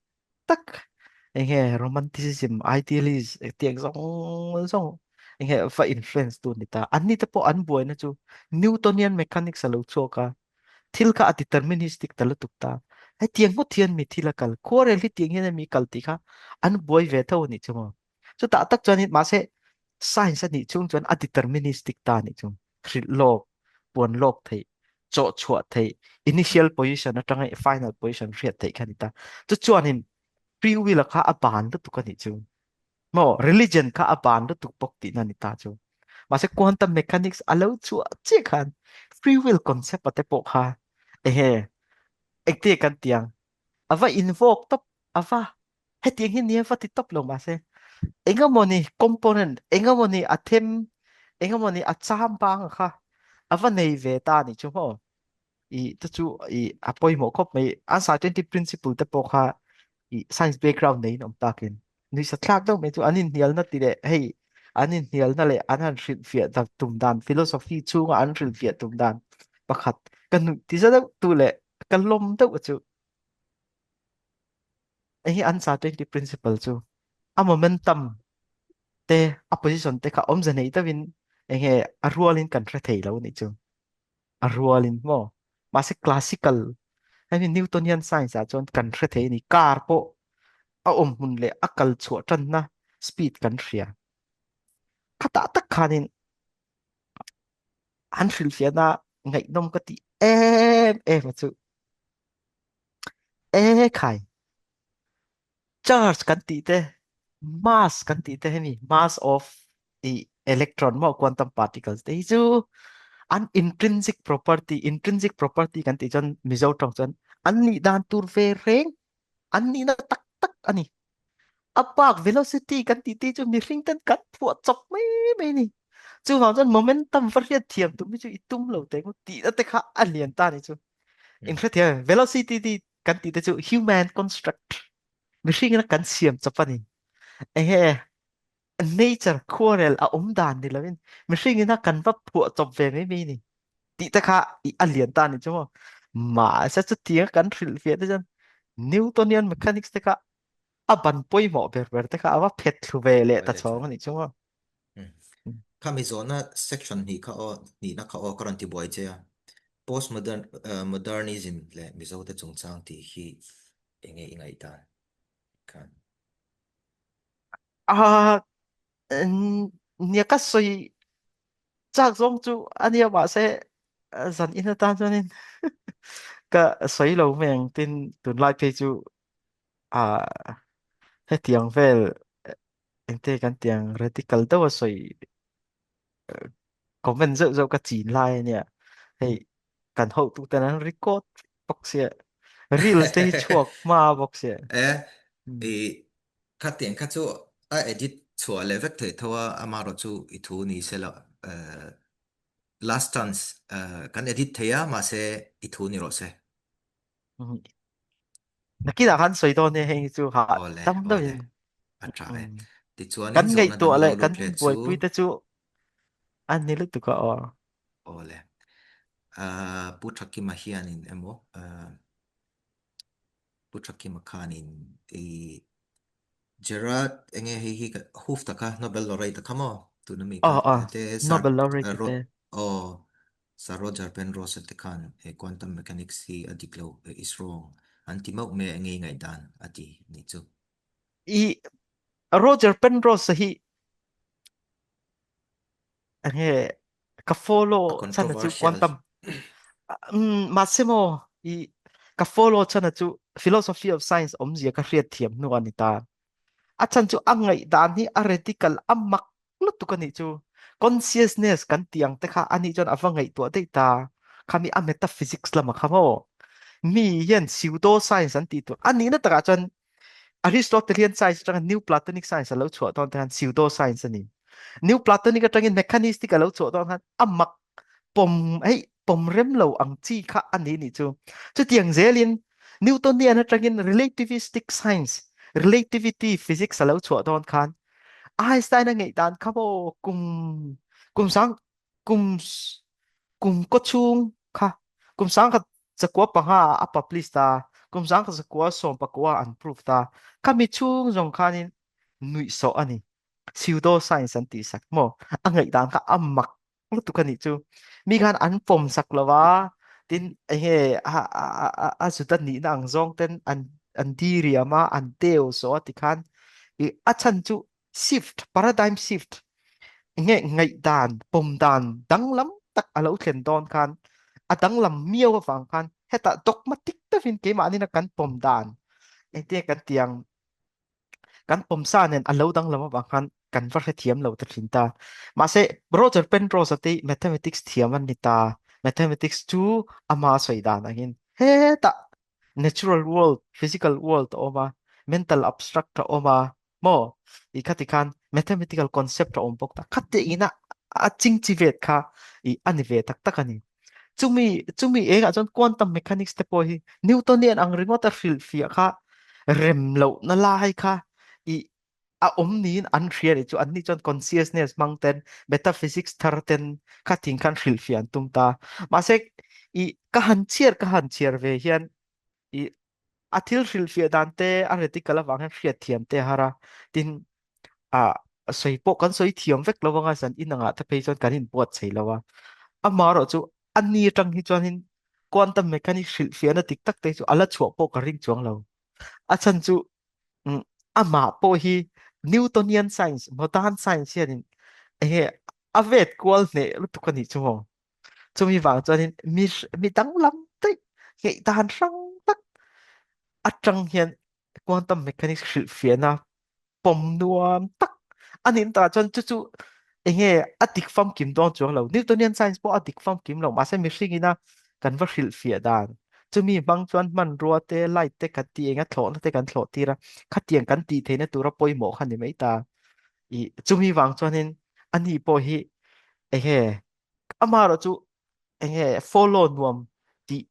tak enge romanticism idealism tiang zawng zawng enge va influence tu ni ta. Anni te pawh an buaina chu Newtonian mechanics a lo chhuak a, thil kha a deterministic ta lutuk ta. Hetiang ngawt hian mi thil a kal, khuarel hi tiang hian mi kal tih kha an buai ve tho a nih chu maw. Chutah tak chuanin mahse science a nih chung chuan a deterministic ta nih chu. Hrilh lawk, puan lawk theih, chawh chhuah theih, initial position atanga final position hriat theih kha ni ta. Chu chuanin free will kha a ban lutuk a nih chu. Maw religion kha a ban lutuk bawk tihna ni ta chu. Mahse quantum mechanics a lo chhuah chiah khan free will concept a te pawh kha ehe engtia kan tiang ava invoke top ava hetiang hi nia va ti tawp lo mahse engemawni component engemawni a them engemawni a cham bang kha a va nei ve ta ni chu maw i te chu i a pawimawh khawp mai uncertainty principle te pawh kha i science background nei in awm takin nui sa thlak deuh mai chu an inhnialna ti leh hei an inhnialna leh an han hrilhfiah dan tum dan philosophy chhunga an hrilhfiah tum dan pakhat ka nuih ti za deuh tu leh ka lawm deuh chu Hei hi uncertainty principle chu a momentum te a position te kha awmze nei deuhin enge a rualin kan hre thei lo nih chu a rualin maw mahse classical hemi Newtonian science ah chuan kan hre thei a ni car pawh a awm hmun leh a kal chhuah tanna speed kan hria khatah tak khanin an hrilhfiahna ngaihnawm ka tih em em a chu. E khai charge kan tih te mass kan tih te hemi mass of i electron maw quantum particles te hi chu an intrinsic property intrinsic property kan tih chuan Mizo tawng chuan an nih dan tur ve reng an nihna tak tak ani a bak velocity kan tih te chu mihring ten kan phuah chawp mai mai ni chuvang chuan momentum va hriat thiam tum hi chu i tum lo teh ngawt tihna te kha a lian ta ni chu in hre thiam velocity ti kan tih te chu human construct mihring in kan siam chawp ani ehe nature khuarel a awm dan ni lovin mihring in kan va phuah chawp ve mai mai ni tih te kha i a lian ta ni chu maw mahse chutiang kan hrilh fiah te chuan Newtonian mechanics te kha a ban pawimawh ber ber te kha a va phet thlu ve leh ta chhawng ani chu maw. Khami zawhna section hnih kha aw hnihna kha aw ka rawn ti buai che a. Postmodern modernism leh Mizote chungchang tih hi enge i ngaihdan khan? A nia ka sawi chak zawng chu ania mahse zan in atan chuanin ka sawi lo mai ang tin tunlai phei chu a hetiang vel engte kan tiang radical deuh a sawi comment zeuh zeuh ka chin lai ania hei kan hotu ten an record bawk sia reels te hi chhuak hma bawk sia E i khatiang kha chu a edit chhuah leh vek theih tho a amaherawh chu i thu ni se la last chance kan edit thei a mahse i thu ni rawh se. Nakinah khan sawi dawn nia heng hi chu ha Awle, tam awle. deuhin A tha e. mm. Tichuanin Kan zawhna dang ngaihtuah lo leh lut kan leh chu buaipui te chu an ni lutuk a aw. Awle. Uh, Pu Thakima hianin emaw uh, Pu Thakima khanin i Gerard enge hei hi hoof taka Nobel laureate kha maw tuna mi kha Aw aw te Sir Nobel laureate Ro te. aw Sir Roger Penrose te khan he quantum mechanics hi a dik lo, is wrong, an ti mauh mai a enge i ngaihdan a ti nih chu. I Roger Penrose hi enge ka follow A chhan chu controversial. quantum um, mahse maw i ka follow chhan chu philosophy of science awmzia ka hriat thiam hnu ani ta a chan chu a ngaihdan hi a radical a mak lutuk anih chu consciousness kan tih ang te kha anih chuan a va ngaihtuah daih ta khami a metaphysics lama kha maw mi hian pseudo science an tih tur anihna takah chuan Aristotelian science atanga New Platonic science a lo chhuah dawn te khan pseudo science ani New Platonic atangin mechanistic a lo chhuah dawn khan a mak pawm hei pawm rem lo ang chi kha ani ni chu chutiang zelin Newtonian atangin relativistic science relativity physics a lo chhuah dawn khan Einstein a ngaih dan kha maw kum Kum sang kum kum ko chung kha kum sang kha zakua panga a publish ta kum sang kha zakua som pakua an proof ta khami chung zong khanin nuih so ani pseudo science an ti sak mo a ngaih dan kha amak lutuk ani chu mi khan an pom sak lova tin he a a a a zuta ni na ang zong ten an an diriama an teu so ti khan i a chan chu shift paradigm shift nge ngaih dan pom dan danglam tak alo thlen dawn khan a danglam miau awang khan heta dogmatic tawin keimah ni na kan pom dan engte kan tiang kan pom sa nen alo danglam awang khan kan va hrethiam lo ta thin ta mahse Roger Penrose te mathematics thiam an ni ta mathematics chu ama soi dan angin heta natural world physical world a awm a mental abstract a awm a maw i khati khan mathematical concept a awm bawk ta khati ina a ching chi vet kha i ani ve tak tak ani chumi chumi engah chuan quantum mechanics te pawh hi Newtonian ang ringawt a hrilhfiah kha rem loh na lai kha i a awm niin an hria ni chu anni chuan consciousness hmang ten metaphysics thar ten kha thing khan hrilhfiah an tum ta mahse i ka han chhiar ka han chhiar ve hian i a thil hrilhfiah dan te a radical avang hian hriat thiam te a har a tin a sawi pawh kan sawi thiam vek lo anga zan in angah te phei chuan kan inbuat thei lo a amaherawh chu a ni atang hi chuanin quantum mechanics hrilhfiahna dik tak te chu a la chhuah pawh ka ring chuang lo a chhan chu amah pawh hi Newtonian science modern science hianin enge a vet kual hneh lutuk a nih chu maw chumi vang chuanin mi mi danglam daih ngeih dan hrang tak atang hian quantum mechanics hrilhfiahna pawm nuam tak anin ta chuan chu chu enge a dik famkim dawn chuang lo Newtonian science pawh a dik famkim lo mahse mihring ina kan va hrilhfiah dan chumi hmang chuan hmanrua te light te kan ti enga thlawhna te kan thlawh tir a khatiang kan tih theihna tura pawimawh kha ni mai ta i chumi vang chuanin ani pawh hi enge amaherawh chu enge follow nuam tih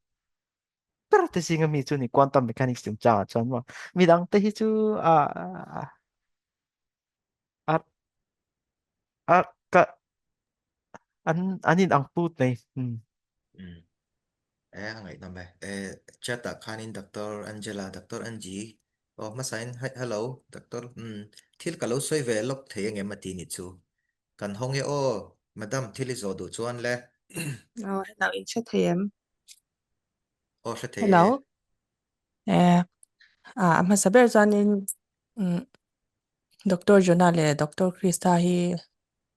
ber te zinga mi chu ni quantum mechanics chungchangah chuan maw midang te hi chu a a a ka an an in ang put mai hmm. Mm. Eh, a ngaihnawm e. Eh, chat ah khanin Doctor Angela, Doctor Angie, oh hmasain hi hello Doctor mm, thil ka lo sawi ve lawk thei angem a ti ni chu. Kan hawng e aw, Madam thil i zawh duh chuan le. Oh, hello, in hre thei em? Aw hre thei Hello. e. Eh, a a hmasa ber chuanin mm, Doctor Jonah leh Doctor Krista hi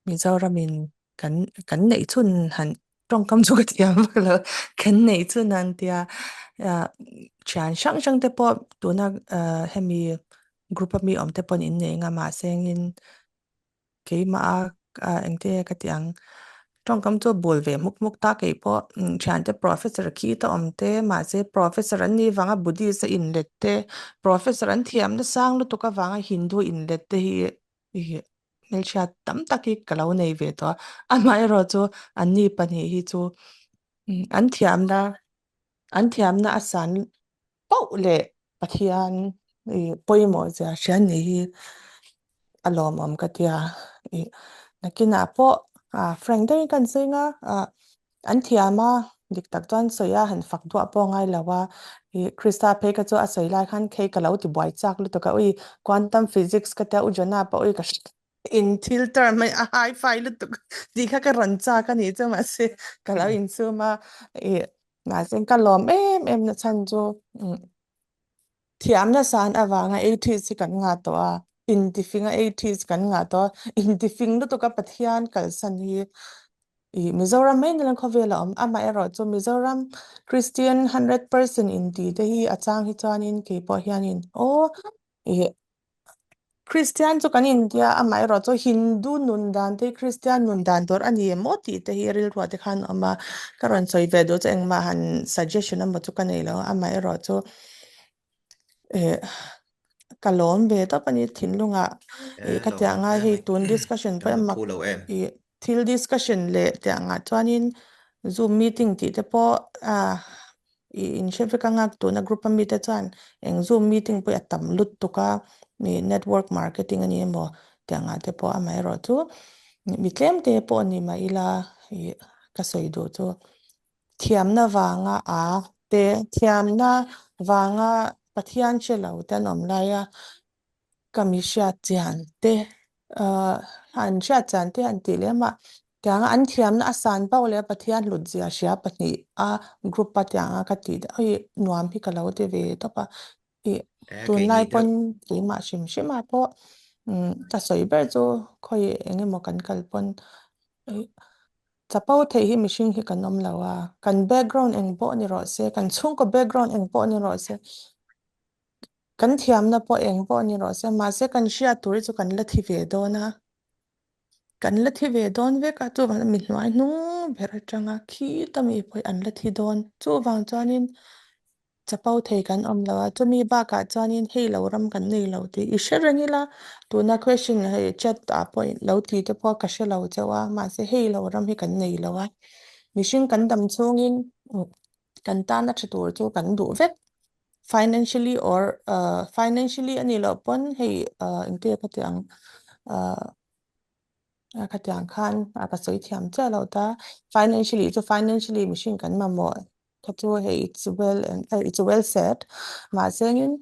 Mizoramin kan kan neih chhun han tawngkam chu ka thiam vak lo kan neih chhun an tia ah thian hrang hrang te pawh tuna ah hemi group a mi awm te pawn in nei nga mahse engin keimah a ah engte ka tih ang tawngkam chu a bul ve hmuk hmuk ta keipawh thiante professor khi te awm te mahse professor an nih vanga Buddhist a inlet te professor an thiam nasang lutuk avanga Hindu inlet te hi ih hmelchhia tam tak hi ka lo nei ve tawh a amaherawhchu anni pahnih hi chu an thiamna an thiamna a san pauh leh Pathian ih pawimawh zia hria ni hi a lawmawm ka tia ih nakinah pawh ah frank deuhin ka han sawi ang a ah an thiam a dik tak chuan sawi a han fak duah pawh a ngai lo a ih Krista phei kha chu a sawi lai khan khei ka lo ti buai chak lutuk a ui quantum physics ka tia u Jonah pawh ui ka in thil term mai a hi fi lutuk tih kha ka rawn chak a nih chu mahse ka lo insum a ih mahse ka lawm em em na chhan chu thiamna san avanga atheist hi kan ngah tawh a intifinga atheist kan ngah tawh a intifing lutuk a Pathian kalsan hi ih Mizoram mai nila khawvel a awm amaherawh chu Mizoram Christian 100% inti te hi a chang hi chuanin keipawh hianin aw ih Christian chu kan intia amaherawh chu Hindu nun dan te hi Christian nun dan tur a ni em aw tih te hi rilruah te khan a awm a ka rawn sawi ve duh chu engmah han suggestion emaw chu ka nei lo a amaherawh chu eh ka lawm ve tawp a ni thinlungah ih ka tiang a hei tun discussion pawh emaw ih thil discussion leh tiangah chuanin zoom meeting tih te pawh ah ih in hre vek anga tuna group a mite chuan eng zoom meeting pawh hi a tam lutuk a ih network marketing a ni emaw tiangah te pawh amaherawh chu. Mi tlem te pawh ni mah ila ih ka sawi duh chu thiamna vanga a te thiamna vanga Pathian hre lo te an awm lai a ka mi hriat chian te ah an hriat chian te an tih lem a tianga an thiamna a san pauh leh Pathian hlut zia hria pahnih a group a tianga ka tih ih nuam hi ka lo ti ve tawp a. Ih, Eh, tunlai keini deuh. pawn keimah hrim hrim ah pawh umm ka sawi ber chu khawi eng emaw kan kal pawn ih chapo theih hi mihring hi kan awm lo a, kan background eng pawh ni rawh se, kan chhungkaw background eng pawh ni rawh se, kan thiamna pawh eng pawh ni rawh se, mahse kan hriat tur hi chu kan la thi ve dawn a, kan la thi ve dawn vek a, chuvang mi hnuai hnung ber atanga khita mi pawh hi an la thi dawn, chuvang chuanin Chapo thei kan awm lo a, chumi bakah chuanin hei lo ram kan nei lo tih i hre reng ila, tuna question hei chat ah pawh lo ti te pawh ka hre lo chauh a, mahse hei lo ram hi kan nei lo a, mihring kan dam chhungin kan tana tha tur chu kan duh vek, financially or financially a nih loh pawn hei engtia ka tih ang A khatiang khan a ka sawi thiam chiah loh ta. Financially chu financially mihring kan mamawh kha chu hei it's well and it's well said. Mahse engin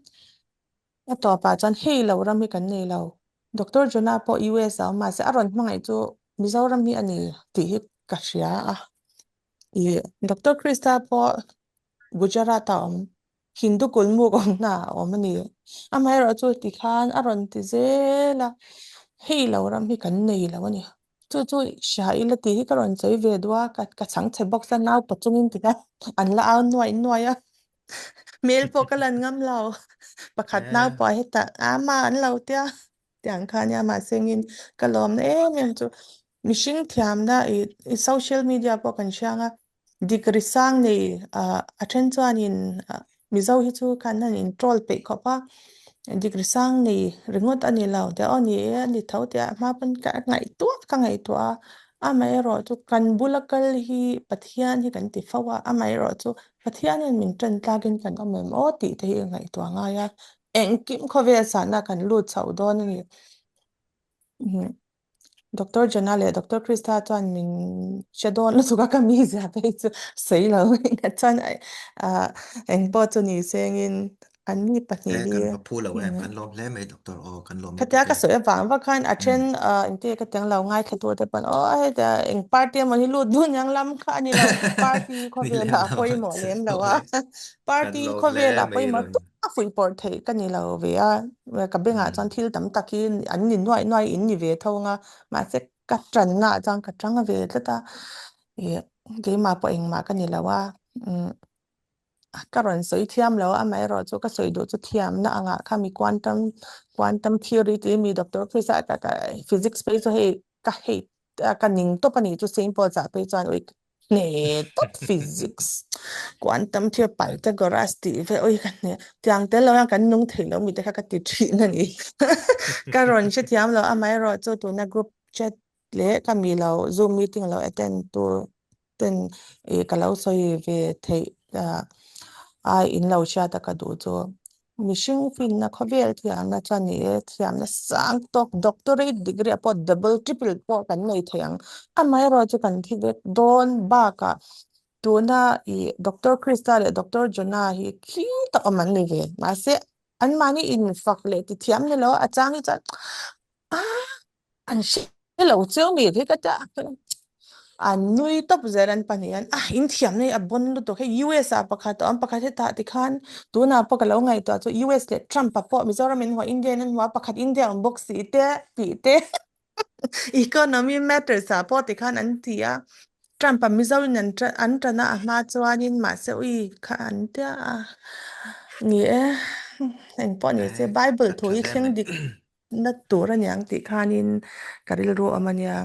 a tawpah chuan hei lo ram hi kan nei lo. Doctor Jonah pawh US a awm mahse a rawn hmangaih chu Mizoram hi a ni tih hi ka hria a. Ih Doctor Krista pawh Gujarat a awm. Hindu kulmuk awmna a awm a ni. Amaherawhchu tikhan a rawn ti zel a, hei lo ram hi kan nei lo a ni. Chu chu hria ila tih hi ka rawn sawi ve duh a, ka ka chhang chhe bawk sa nau pa chungin tikhan an la au nuaih nuaih a, hmel pawh ka lan ngam lo. Pakhat nau pawh hetah ama an lo tia tiang kha nia mahse engin ka lawmna em em chu mihring thiamna ih social media pawh kan hriang a. Degree sang nei ah a then chuanin ah Mizo hi chu khan an in troll peih khawp a, degree sang nei ringawt a ni lo tih aw ni e a ni tho tih a hma pawn ka ngaihtuah ka ngaihtuah a, amaherawhchu kan bula kal hi Pathian hi kan ti fo a, amaherawhchu Pathian hian min tan tlakin kan awm em aw tih te hi a ngaihtuah ngai a, engkim khawvel sahna kan lut chhoh dawn a ni. Doctor Jana leh Doctor Krista chuan min hre dawn lutuk a ka mizia phei chu sawi lo a chuan ah eng pawh chu ni sengin an mi pahnih Eh hi kan va phu lo em kan lawm hle mai Doctor aw kan lawm khatia lutuk ka e. sawi avang vak khan a then ah engti ka tiang lo ngaithla tur te pawn aw heta eng party emaw hi lut dun ang lam kha a ni lo party Ni khawvel lem ah lo pawimawh lem lo a awle kan party lawm hle khawvel ah mai pawimawh rawn. a fuihpawrh theih ka ni lo ve a, ka bengah chuan thil tam tak hi an ni nuaih nuaih in ni ve tho ang a, mahse ka tanna ah chuan ka tang ve tlat a, ih keimah pawh engmah ka ni lo a, umm ka rawn sawi thiam lo a, amaherawhchu ka sawi duh chu thiamna angah kha mi quantum quantum theory tih mi doctor phei chu ka ka physics phei chu hei ka hei ka ning tawp a nih chu Saint Paul's ah phei chuan ui hne tawp physics quantum thil Pythagoras tih ve ui ka hne tiang tel lo hian kan nung thei lo mi te kha ka ti thin a ni ka rawn hrethiam lo amaherawhchu tuna group chat leh ka mi lo zoom meeting lo attend tur ten ih ka lo sawi ve theih a in lo hriat a ka duh chu mihring finna khawvel thiamna chuan ni e thiamna sang tawk doctorate degree ah pawh double triple pawh kan nei thei ang amaherawhchu kan thi vek dawn bakah tuna ih doctor Krista leh doctor Jonah hi khi tak awm an ni ve mahse anmahni infak leh ti thiam ni lo a chang hi chuan ah an hre lo chiang mi hi ka tia an nui tawp zel an pahnih hian ah in thiam na hi a bon lutuk hei US ah pakhat a awm pakhat hetah tikhan tunah pawh ka lo ngaihtuah chu US leh Trump a pawh Mizoram in huah India in an huah pakhat India awm bawk si te tih te economy matters ah pawh tikhan an ti a Trump a Mizo in an an tan a a hma chuanin mahse ui kha an tia a ni e engpawh ni se Eh, Bible a thu tha hi hle thleng mai. dik na tur a niang tih khanin ka rilru awm a nia.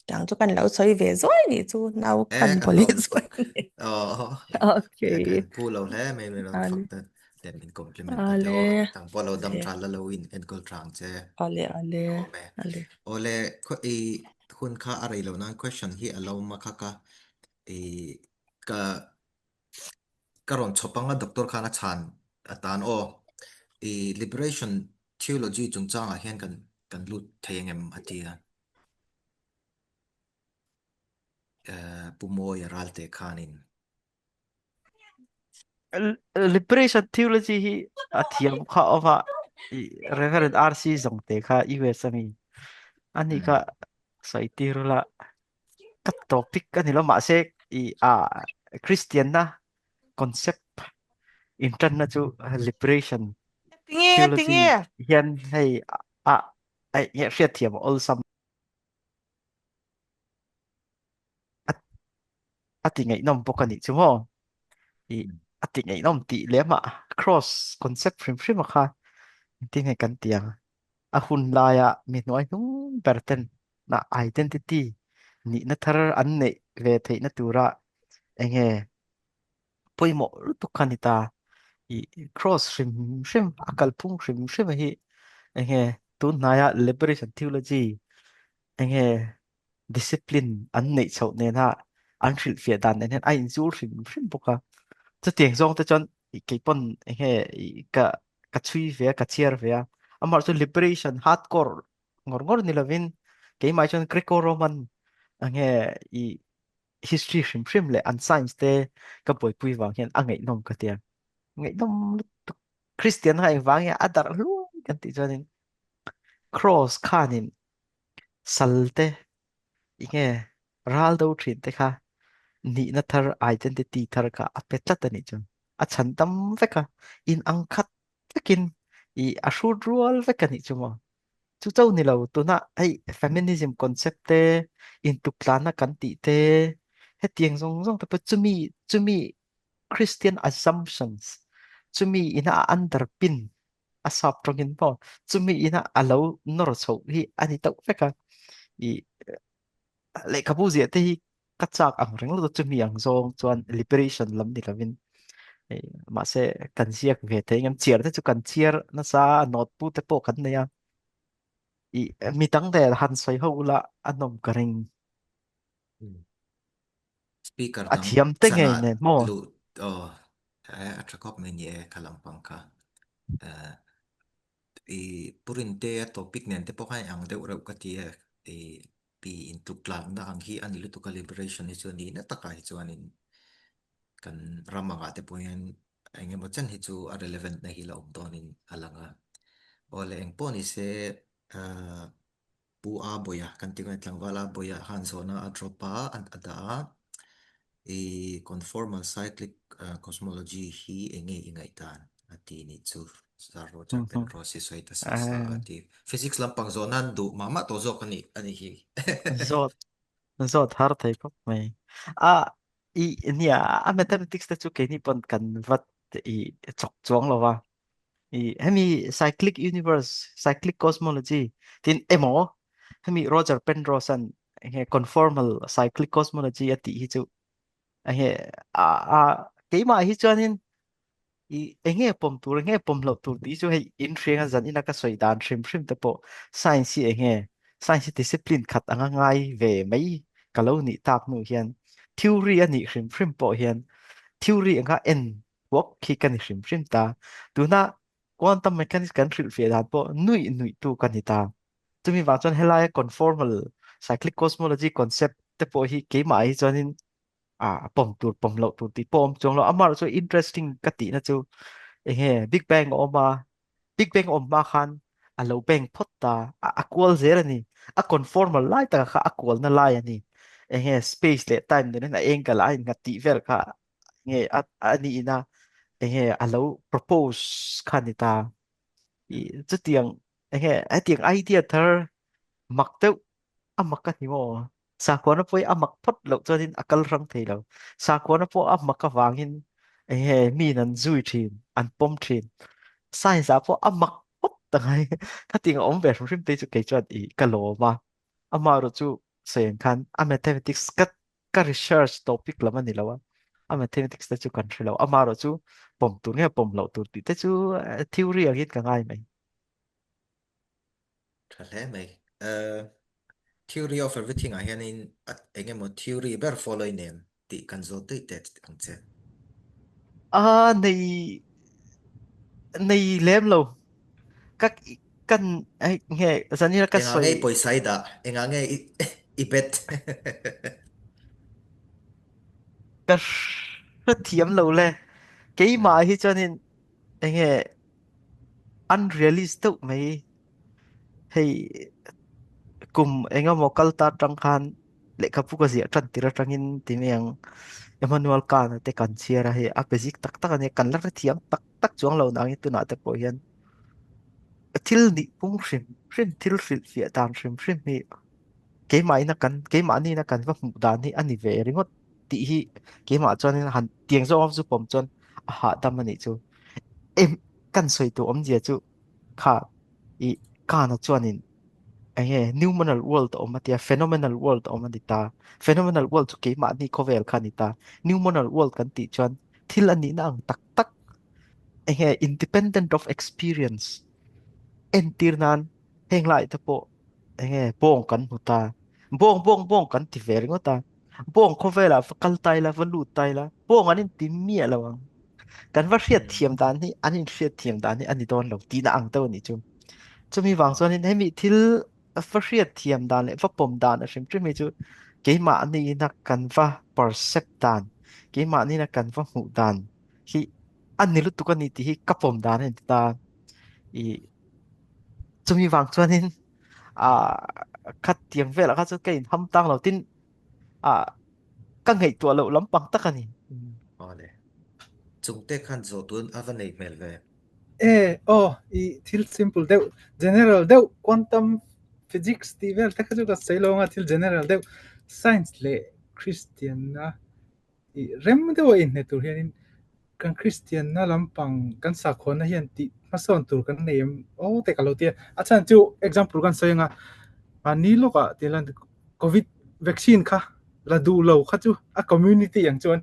Tang chu kan lo sawi ve zuai nih chu nau Eh, kan kan vaw leh lawm zuai lutuk. a ni. Aw, Okay. eh, kan phu lo hle mai mai rawn fak Ale. te te min compliment na te Ale. aw. Tang pawh lo dam Ale. tha la lo in enkawl thang che. Ale ale. Lawm e. Ale. Awle, khaw i hun kha a rei lo nan question hi a lo ma kha ka i ka Ka rawn chhawp anga doctor khan a chhan atan aw i liberation theology chungchangah hian kan kan lut thei ang em a ti a. Pu Mawia Ralte khanin. Liberation theology hi a thiam kha awma i Reverend RC Zongte kha US ami ani kha sawi tir la ka topic ani lo mahse i a Christian na concept intan na chu liberation Tinge theology tinge hian hei a ai nge hriat thiam a awlsam a a ti ngaihnawm bawk a nih chu maw i a ti ngaihnawm tih lem ah cross concept hrim hrim a kha engtin nge kan ti ang a hun laia mi hnuai hnung ber ten na identity nihna thar an neih ve theihna tura enge pawimawh lutuk kha ni ta i cross hrim hrim a kalphung hrim hrim hi enge tun hnaia liberation theology enge discipline an neih chhoh nena an hrilhfiah dan nen hian a inzul hrim hrim bawk a. Chutiang zawng te chuan i keipawn enge i ka ka chhui ve a, ka chhiar ve a. Amah chu liberation hardcore ngawr ngawr ni lovin keimah chuan Greco-Roman enge i history hrim hrim leh an science te ka buaipui vang hian a ngaihnawm ka tia. Ngaihnawm lutuk. Christian kha engvang nge a darh hluai kan tih chuanin cross khanin salte enge ral do thin te kha nihna thar identity thar kha a pe tlat a nih chuan a chhan tam vek a in ang khat vekin i a hrut rual vek a nih chu maw chu cho ni lo tuna hei feminism concept te intuktlana kan tih te hetiang zawng zawng te pawh chumi chumi Christian assumptions chumi ina a underpin a sap tawngin maw chumi ina a lo nawr chhoh hi a ni tauh vek a i lehkhabu ziah te hi ka chak ang reng lo chumi ang zawng chuan liberation lam ni lovin mahse kan ziak ve thei ngam chiar te chu kan chiar nasa note pu te pawh kan nei a i mi dang te han sawi ho ula a nawm ka ring Speaker a dang thiam te ngei chanah nen maw luh aw a tha khawp mai ni e kha lampang kha. I Purinte a topic nen te pawh khan ang deuh reuh ka ti e. I pi intluk tlakna ang hi a ni lutuk a liberation hi chu a nihna takah hi chuanin kan ram angah te pawh hian eng emaw chen hi chu a relevant na hi la awm dawnin a lang a. Aw le eng pawh ni se Pu A Bawia kan tih ngai tlangval A Bawia khan zawhna a drop a, a dah a. I conformal cyclic cosmology hi eng nge i ngaihdan a ti nih chu Sir Roger Penrose i sawi ta sa sa a ti. Physics lampang zawhna an duh mah mah tawh zawk a nih a nih hi. Zawt zawt har thei khawp mai. A i nia a mathematics te chu keini pawn kan vat i chawk chuang lo va. I hemi cyclic universe, cyclic cosmology tin emaw hemi Roger Penrose an he conformal cyclic cosmology a tih hi chu he a a keimah hi chuanin i enge pawm tur enge pawm loh tur tih chu hei in hriang a zan ina ka sawi dan hrim hrim te pawh science hi enge science hi discipline khat anga ngai ve mai ka lo nih tak hnu hian theory a nih hrim hrim pawh hian theory anga en Work khi ka ni hrim hrim ta. Tuna quantum mechanics kan hrilhfiah dan pawh nuih nuih tu ka ni ta. Chumi vang chuan helaia conformal cyclic cosmology concept te pawh hi keimah hi chuanin a pawm tur pawm loh tur tih pawh awm chuang lo. Amaherawhchu chu interesting ka tihna chu enge Big Bang a awm a, Big Bang awm hma khan a lo bang phawt ta, a kual zel a ni. A conformal lai taka kha a kualna lai a ni. Enge space leh time nen a angle a innghat tih vel kha nge a ani ina enge a lo propose kha ni ta i chutiang enge hetiang idea thar mak deuh a mak a ni maw sakhuana pawh hi a mak phawt loh chuanin a kal hrang thei lo sakhuana pawh a mak avangin enge min an zui thin an pawm thin science ah pawh a mak phawt ta ngai khatiang a awm ve hrim hrim te chu kei chuan i ka lawm a amaherawh chu sawiang khan a mathematics ka ka research topic lam a ni lo a a mathematics te chu kan hre lo amaherawh chu pawm tur nge pawm loh tur tih te chu eh, theory angin ka ngai mai Tha hle mai. Eh, theory of everything ah hianin a- eng emaw theory ber follow i nem tih kan zawt daih teh ang che. a nei nei lem lo ka kan ai nge zanira ka Engah sawi nge i pawisa i dah? Engah nge i i bet? Ka hrethiam lo le. Keimah hi chuanin enge unrealist deuh mai. Hei kum engemaw kal ta tang khan lehkhabu ka ziah tan tir atangin ti mai ang Emmanuel Kant te kan chhiar a hei a basic tak tak ania kan la hrethiam tak tak chuang lo nangin tunah te pawh hian thil nih phung hrim hrim thil hrilhfiah dan hrim hrim hi keimahina kan keimahni na kan va hmuh dan hi a ni ve ringawt tih hi keimah chuanin han tiang zawng chu pawm chuan a hahdam a nih chu. Em kan sawi tur awmzia chu kha i kana chuanin enge noumenal world a awm a tia phenomenal world a awm a ni ta. Phenomenal world chu keimahni khawvel kha a ni ta. Noumenal world kan tih chuan thil a nihna ang tak tak enge independent of experience entir nan heng lai te pawh enge bawng kan hmu ta bawng bawng bawng kan ti ve ringawt a bawng khawvelah va kal ta ila va lut ta ila bawng an inti miah lo ang kan va hriat thiam dan hi an inhriat thiam dan hi a ni dawn lo tihna ang deuh a nih chu chumi vang chuanin hemi thil va hriat thiam dan leh va pawm dan a hrim hrim hi chu keimahni na kan va percept dan keimahni na kan va hmuh dan hi a ni lutuk a ni tih hi ka pawm dan a ni ta i chumi vang chuanin a khat tiang velah kha chu ka in ham tang lo tin a ka ngaihtuah loh lampang tak a ni. Awle. Chungte khan zawh tun a va nei hmel ve. E, aw, i thil simple deuh, general deuh, quantum physics tih vel te kha chu ka sawi lo anga thil general deuh, science leh Christian a I rem deuh a inhne tur hianin kan Kristianna lampang kan sakhawnna hian tih hmasawn tur kan nei em aw te ka lo ti a. A chhan chu example kan sawi anga mahni lawkah tih lan Covid vaccine kha la duh lo kha chu a community ang chuan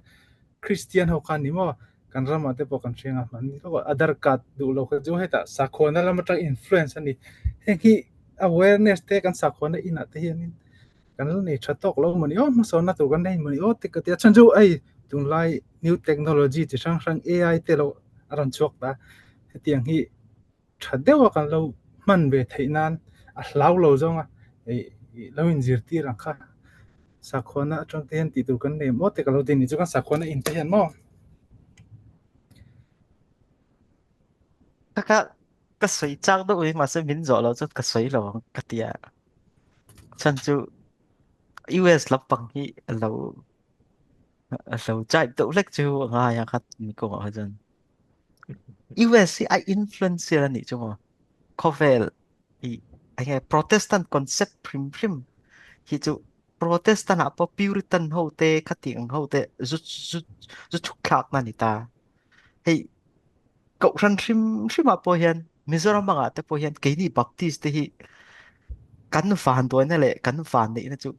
Kristian ho kha ni maw kan ramah te pawh kan hria anga mahni lawkah Aadhar card duh lo kha chu hetah sakhawnna lam atang influence a ni. Heng hi awareness te kan sakhawnna inah te hianin kan la nei tha tawk lo mawni aw hmasawnna tur kan nei mawni aw te ka ti a chhan chu hei tunlai new technology chi hrang hrang A_I te lo a rawn chhuak ta hetiang hi tha deuh a kan lo hman ve theih nan a hlau lo zawng a ih lo inzirtir ang kha sakhuana atang te hian tih tur kan nei maw te ka lo ti a ni chu kan sakhuana in te hian maw. Ka ka ka sawi chak deuh hi mahse min zawh loh chuan ka sawi lo ang ka ti a. Chhan chu US lampang hi a lo a lo chai deuh hlek chu a ngai a khat mi kawngah kha chuan. US hi a influencer a nih chu maw. Khawvel i enge Protestant concept hrim hrim hi chu Protestant ah pawh Puritan ho te khati ang ho te zu zu zu chhuk thlak na ni ta. Hei Kohhran hrim hrimah pawh hian Mizoram angah te pawh hian keini Baptist te hi kan vanduaina leh kan vanneihna chu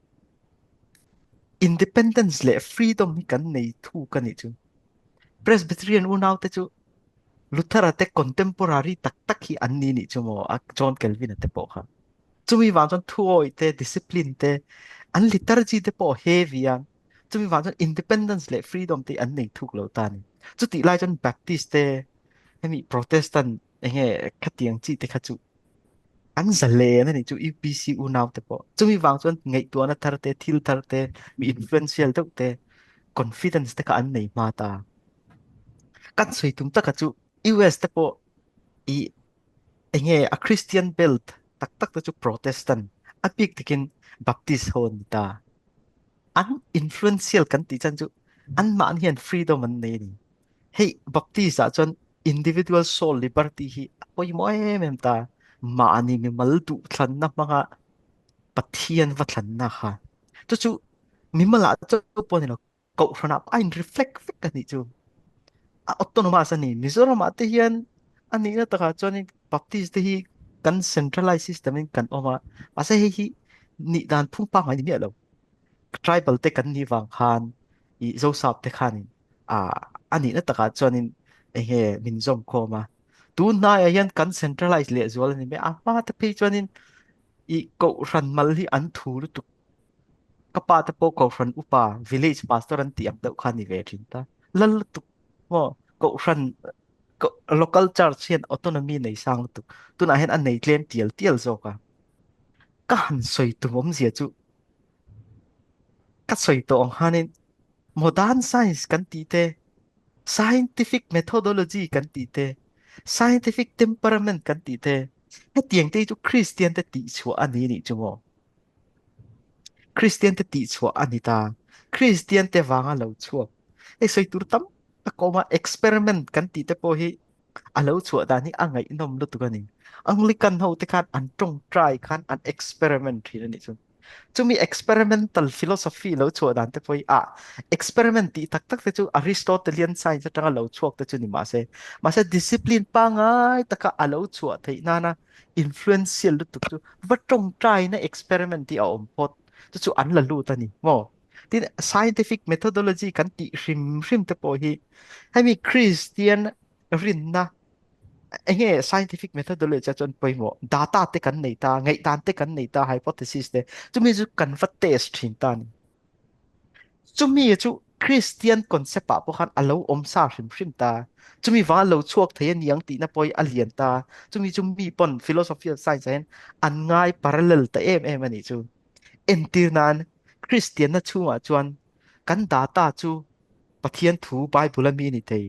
independence leh freedom hi kan nei thuk a nih chu. Presbyterian unau te chu Luther-a te contemporary tak tak hi an ni nih chu maw a John Calvin-a te pawh kha. Chumi vang chuan thuawih te, discipline te, an liturgy te pawh heavy a. Chumi vang chuan independence leh freedom te an nei thuk lo ta a ni. Chutih lai chuan Baptist te, hemi Protestant enge khatiang chi te kha chu an zalen a nih chu UPC unau te pawh. Chumi vang chuan ngaihtuahna thar te, thil thar te, mi influential deuh te, confidence te kha an nei hma ta. Kan sawi tum taka chu US te pawh i enge a Christian belt tak tak te chu Protestant, a bik takin Baptist ho an ni ta. An influential kan tih chan chu anmahni hian freedom an nei a ni. Hei Baptist ah chuan individual soul liberty hi a pawimawh em em ta. Mahni mimal duh thlanna hmanga Pathian va thlanna kha. Chu chu mimal ah chu pawh ni lo kohhranah pawh a in reflect vek a nih chu. A autonomous a ni. Mizoramah te hian a nihna takah chuanin Baptist te hi kan centralized system in kan awm a. Mahse hei hi nih dan phung pangngai ni miah lo. Tribal te kan nih vang khan i Zosap te khanin a a nihna takah chuanin enge min zawm khawm a. Tun hnaiah hian kan centralize lehzual a ni mai. A hma te phei chuanin i kohhran mal hi an thu lutuk. Ka pa te pawh kohhran upa village pastor an tih ang deuh kha ni ve thin ta. Lal lutuk maw kohhran local church hian autonomy nei sang lutuk. Tunah hian a nei tlem tial tial zawk a. Ka han sawi tum awmzia chu ka sawi tawh ang khanin. Modern science kan tih te, scientific methodology kan tih te, scientific temperament kan tih te, hetiang te hi chu Christian te tihchhuah a ni nih chu maw? Christian te tihchhuah a ni ta. Christian te vanga lo chhuak. Hei sawi tur tam tak a awm a, experiment kan tih te pawh hi a lo chhuah dan hi a ngaihnawm lutuk a ni. Anglican ho te khan an tawngtai khan an experiment thin a nih chu. Chumi experimental philosophy lo chhuah dan te pawh hi a experiment tih tak tak te chu Aristotelian science atanga lo chhuak te chu ni mahse mahse discipline pangai taka a lo chhuah theih nana influential lutuk chu va tawngtaina experiment hi a awm phawt chu chu an la lut a ni maw. Tin scientific methodology kan tih hrim hrim te pawh hi hemi Christian rinna enge scientific methodology ah chuan pawimawh data te kan nei ta ngaihdan te kan nei ta hypothesis te chumi chu kan va test thin ta ni chumi chu Christian concept ah pawh khan a lo awm sa hrim hrim ta chumi va lo chhuak thei a niang tihna pawh hi a lian ta chumi chu mi pawn philosophy of science ah hian an ngai parallel ta em em a nih chu. Entir nan Kristianna chhungah chuan kan data chu Pathian thu Bible a mi a ni thei.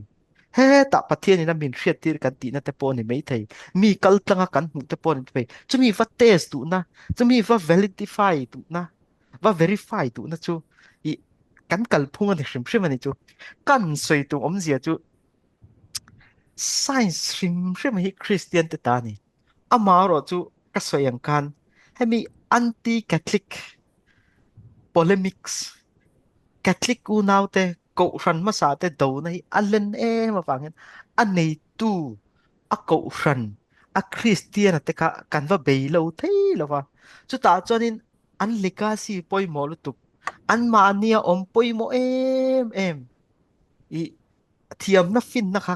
Hetah Pathianin a min hriattir kan tihna te pawh a ni mai thei. Mi kal tlanga kan hmuh te pawh a ni thei. Chumi va test duhna, chumi va validify duhna, va verify duhna chu i kan kalphung a ni hrim hrim a ni chu. Kan sawi tum awmzia chu science hrim hrim hi Kristian te ta a ni. Amaherawh chu ka sawi ang khan hemi anti-Catholic polemics, Catholic unaute kohhran hmasa te dona hi a len em avangin a neitu, a kohhran, a Kristiana te kha kan va bei lo thei lo va. Chutah chuanin an legacy pawimawh lutuk, anmahnia awm pawimawh em em i thiamna finna kha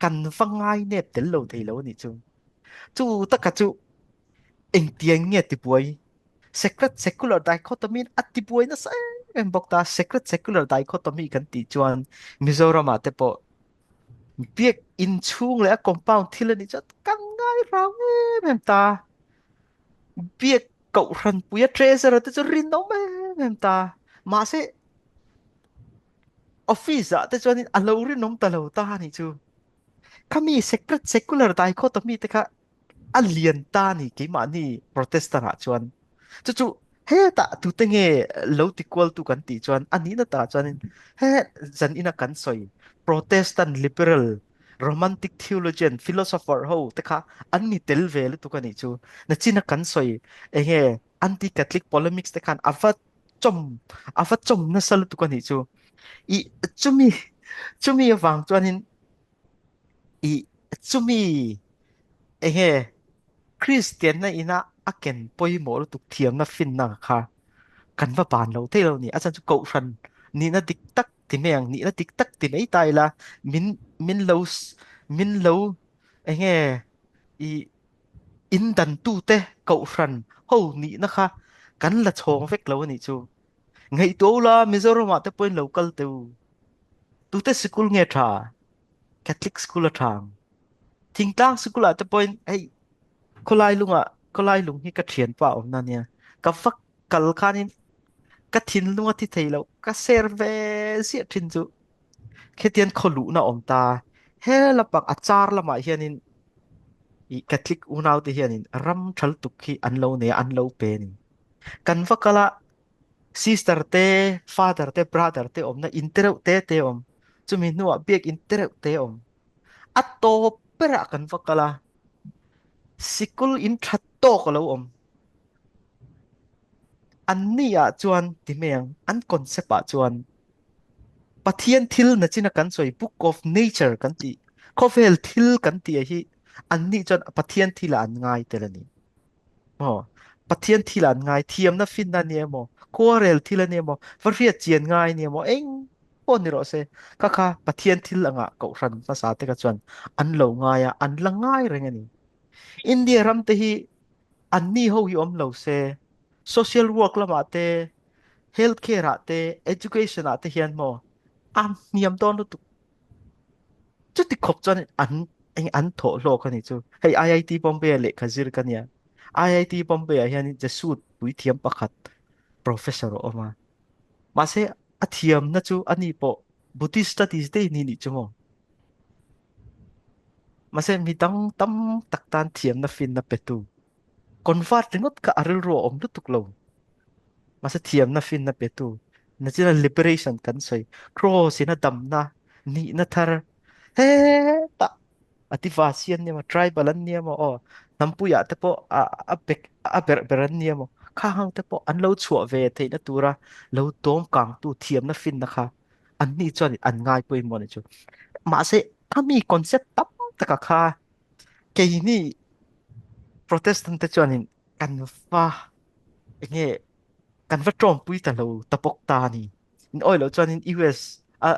kan va ngai nep tel lo thei lo a nih chu. Chu taka chu engtiang nge tibuai Sacred secular dichotomy a tibuai nasa em em bawk ta. Sacred secular dichotomy kan tih chuan Mizoram ah te pawh biak in chhung leh a compound thil a nih chuan kan ngai rau em em ta. Biak kohhran pui a treasurer te chu rinawm em em ta. Mahse office ah te chuanin a lo rinawm ta lo ta a nih chu. Khami secret secular dichotomy te kha a lian ta ni keimahni Protestant ah chuan. Chu chu hetah tute nge lo ti kual tu kan tih chuan a nihna takah chuanin he zan ina kan sawi Protestant liberal romantic theologian philosopher ho te kha an ni tel ve lutuk a nih chu. Nachina kan sawi enge anti-Catholic polemics te khan a va chawm a va chawm nasa lutuk a nih chu. I chumi chumi avang chuanin i chumi enge Kristianna ina a ken pawimawh lutuk thiamna finna kha kan va ban lo thei lo ni. A chhan chu kohhran nihna dik tak ti mai ang, nihna dik tak ti mai ta ila min min lo min lo enge i in dantute kohhran ho nihna kha kan la chhawng vek lo a nih chu. Ngaihtuah ula Mizoramah te pawhin lo kal teh u. Tute sikul nge tha? Catholic school a tha ang. Thingtlang sikulah te pawhin hei khawlai lungah khawlai lung hi ka thianpa a awmna ania. Ka va kal khanin ka thinlung a thi thei lo ka ser ve ziah thin chu khetian khaw luhna a awm ta. He lampang a char lamah hianin i Catholic unaute hianin ram tha lutuk hi an lo nei a an lo pe a ni. Kan va kal a sister te, father te, brother te awmna in te reuh te te a awm. Chumi hnuah biak in te reuh te a awm. A tawp berah kan va kal a, sikul in tha tawk a lo awm. An ni ah chuan ti mai ang, an concept ah chuan Pathian thil nachina kan sawi book of nature kan tih, khawvel thil kan tih hi an nih chuan Pathian thil ah an ngai tel a ni. Maw? Pathian thil ah an ngai, thiamna finna a ni emaw, khuarel thil a ni emaw, va hriat chian ngai a ni emaw, eng pawh ni rawh se, kha kha Pathian thil angah kohhran hmasa te kha chuan an lo ngai a, an la ngai reng a ni. India ram te hi anni ho hi awm lo se, social work lamah te, health care ah te, education ah te hian maw a hniam dawn lutuk. Chuti khawp chuan an eng an thawh hlawk a nih chu. Hei IIT Bombay ah lehkha zir ka nia. IIT Bombay ah hian Jesuit puithiam pakhat professor a awm a. Mahse. A thiamna chu ani pawh Buddhist studies te ni nih chu maw. Mahse mi dang tam tak tan thiamna finna petu convert ringawt kha a rilru a awm lutuk lo. Mahse thiamna finna petu nachina liberation kan sawi cross in a damna nihna thar hetah Adivasi an nia maw tribal an nia maw aw hnampuiah te pawh a a bek a berh ber an nia maw khang ho te pawh an lo chhuah ve theihna tura lo dawm kangtu thiamna finna kha an ni chuan an ngai pawimawh a ni chu. Mahse khami concept tam taka kha keini Protestant te chuanin kan va enge kan va tawmpui ta lo ta bawk ta a ni. In awih loh chuanin US a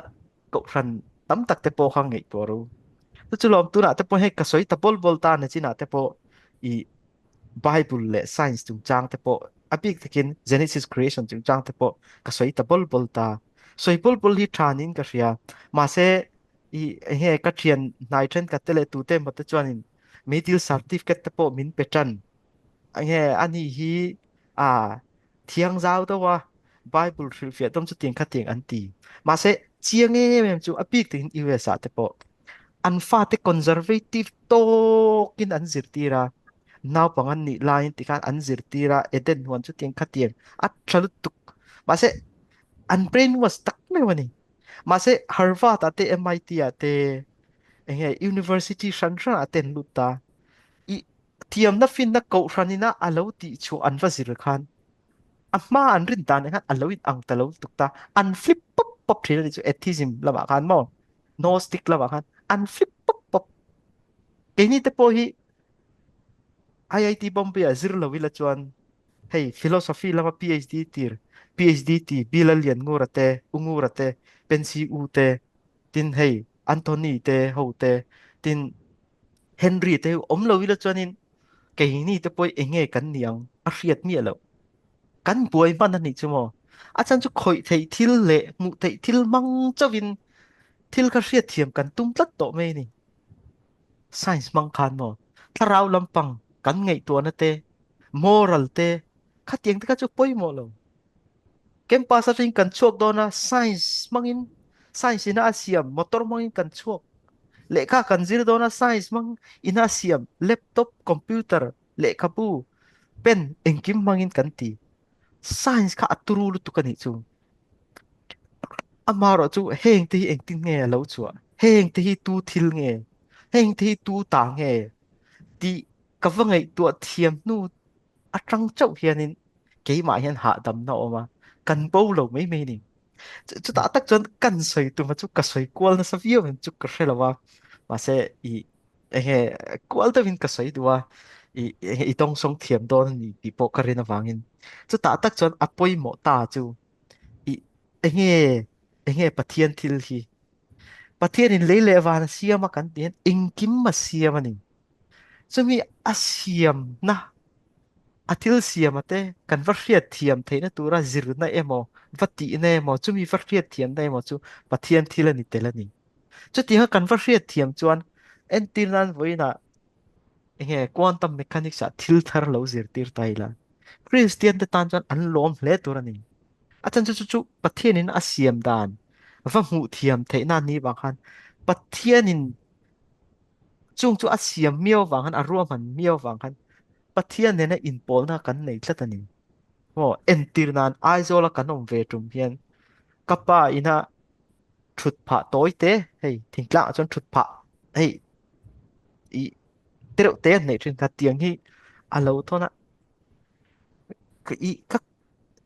kohhran tam tak te pawh kha ngaihtuah ro. Chu chu lawm tunah te pawh hei ka sawi ta bawl bawl ta na chinah te pawh i Bible leh science chungchang te pawh a bik takin Genesis creation chungchang te pawh ka sawi ta bawl bawl ta. Sawi bawl bawl hi tha niin ka hria. Mahse i enge ka thian hnai thenkhat te leh tute emaw te chuanin meidil certificate te pawh min pe tan. Enge ani hi a thiang zau deuh a Bible hrilhfiah dawm chu tiang kha tiang an ti. Mahse chiang em em chu a bik takin US ah te pawh an fate conservative tawkin an zirtir a naupang an nih laiin tikhan an zirtir a Eden huan chu tiang kha tiang a tha lutuk. Mahse an brainwash tak meuh a ni. Mahse Harvard ah te MIT ah te enge university hran hran ah te an lut ta. I thiamna finna kohhranina a lo tih chhuah an va zir khan a hma an rin dan khan a lo in ang ta lo tuk ta an flip pop pop thin a ni chu atheism lamah khan maw gnostic lamah khan an flip pop pop keini te pawh hi IIT Bombay ah zir lo ila chuan hei philosophy lama PhD tir PhD ti Bill Lianngura te Ungura te Pensi U te tin hei Anthony te ho te tin Henry te awm lo ila chuanin keini te pawh enge kan ni ang a hriat miah loh. Kan buai hman a nih chu maw. A chan chu khawih theih thil leh hmuh theih thil hmang chauhin thil kha hriat thiam kan tum tlat tawh mai a ni. Science hmang khan maw thlarau lampang kan ngaihtuahna te, moral te khatiang te kha chu pawimawh lo. Campus atangin kan chhuak dawn a, science hmangin science ina a siam motor hmangin kan chhuak. Lehkha kan zir dawn a, science hmang ina a siam laptop, computer, lehkhabu, pen engkim hmangin kan ti. Science kha a turu lutuk a nih chu. Amaherawh chu heng te hi engtin nge a lo chhuah? Heng te hi tu thil nge? Heng te hi tu ta nge? Tih ka va ngaihtuah thiam hnu atang chauh hianin keimah hian hahdamna a awm a, kan bo lo mai mai a ni. Chutah tak chuan kan sawi tuma chu ka sawi kual nasa viau em chu ka hre lo a, mahse i enge kual deuhin ka sawi duh a, i enge i dawngsawng thiam dawn a ni tih pawh ka rin avangin. Chutah tak chuan a pawimawh ta chu i enge enge Pathian thil hi Pathianin lei leh van a siam a kan tih hian engkim a siam a ni. Chumi a siamna, a thil siama te kan va hriat thiam theihna tura zirna emaw, va tihna emaw, chumi va hriat thiamna emaw chu Pathian thil a ni tel a ni. Chutianga kan va hriat thiam chuan entir nan vawiinah enge quantum mechanics ah thil thar lo zirtir ta ila Kristian te tan chuan an lawm hle tur a ni. A chan chu chu chu Pathianin a siam dan va hmuh thiam theihna ni vang khan Pathianin chung chu a siam miau vang khan a ruahman miau vang khan Pathian nena inpawlna kan nei tlat a ni. Maw entir nan Aizawla kan awm ve tum hian ka pa ina thut phah tawi te hei thingtlang ah chuan thut phah hei i tereuh te an neih thin kha tiang hi a lo thawn a ka i ka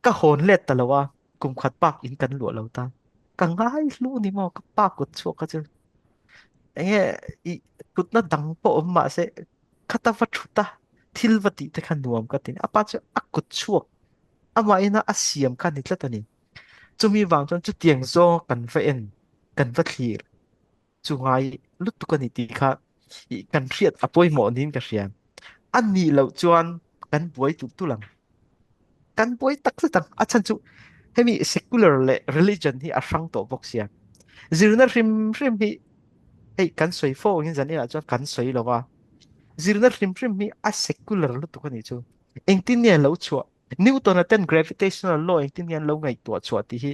ka hawn let ta lo a kum khat bak in kan luah lo ta ka ngai hlu ni maw ka pa kut chhuak kha chu enge i thutna dang pawh awm mahse khata va thut a thil va tih te kha nuam ka ti a pa chu a kut chhuak amah ina a siam kha ni tlat a ni chumi vang chuan chutiang zawng kan va en kan va thlir chu ngai lutuk a ni tih kha i kan hriat a pawimawh niin ka hria. A nih loh chuan kan buai tulh tulh ang. Kan buai tak zet ang. A chhan chu hemi secular leh religion hi a hrang tawh bawk sia. Zirna hrim hrim hi hei kan sawi fo angin zaninah chuan kan sawi lo va. Zirna hrim hrim hi a secular lutuk a nih chu. Engtin nge a lo chhuah? Newton-a ten gravitational law engtin nge an lo ngaihtuah chhuah tih hi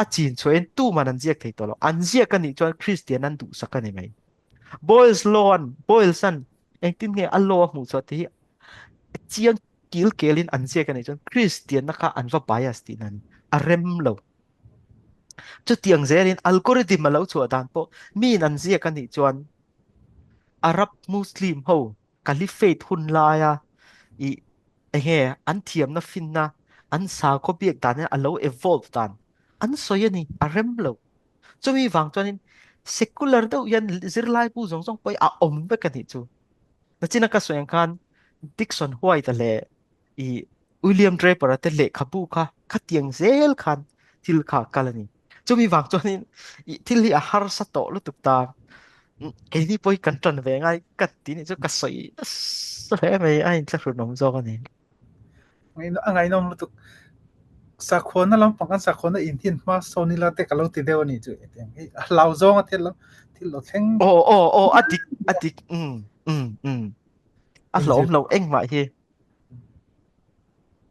A chin chhuahin tuman an ziak thei tawh lo. An ziak a nih chuan Kristian an duhsak a ni mai. Boyles law an, Boyles an engtin nge a law a hmuh chhuah tih hi chiang kil kelin an ziak a nih chuan Kristianna kha an va bias tihna a ni. A rem lo. Chutiang zelin algorithm a lo chhuah dan pawh miin an ziak a nih chuan Arab Muslim ho Caliphate hun laia i enge an thiamna finna an sakhaw biak dan hian a lo evolve dan an sawi a ni, a rem lo. Chumi vang chuanin secular deuh hian zirlai bu zawng zawng pawh hi a awm vek a nih chu. Nachina ka sawi ang khan Dickson White-a leh i William Draper-a te lehkhabu kha khatiang zel khan thil kha a kal a ni. Chumi vang chuanin i thil hi a harsa tawh lutuk ta. Keini pawh hi kan ṭan ve ngai ka ti nih chu ka sawi nasa hle mai a inthlahrunawm zawk a ni. A ngaihnawm lutuk. Sakhuana lampang kan sakhuana in hin hma sawn ila te ka lo ti deuh a nih chu. Hetiang hi a hlau zawng a thil lo thil lo thleng. Aw aw aw a dik a dik um um um a hlawm lo engmah hi.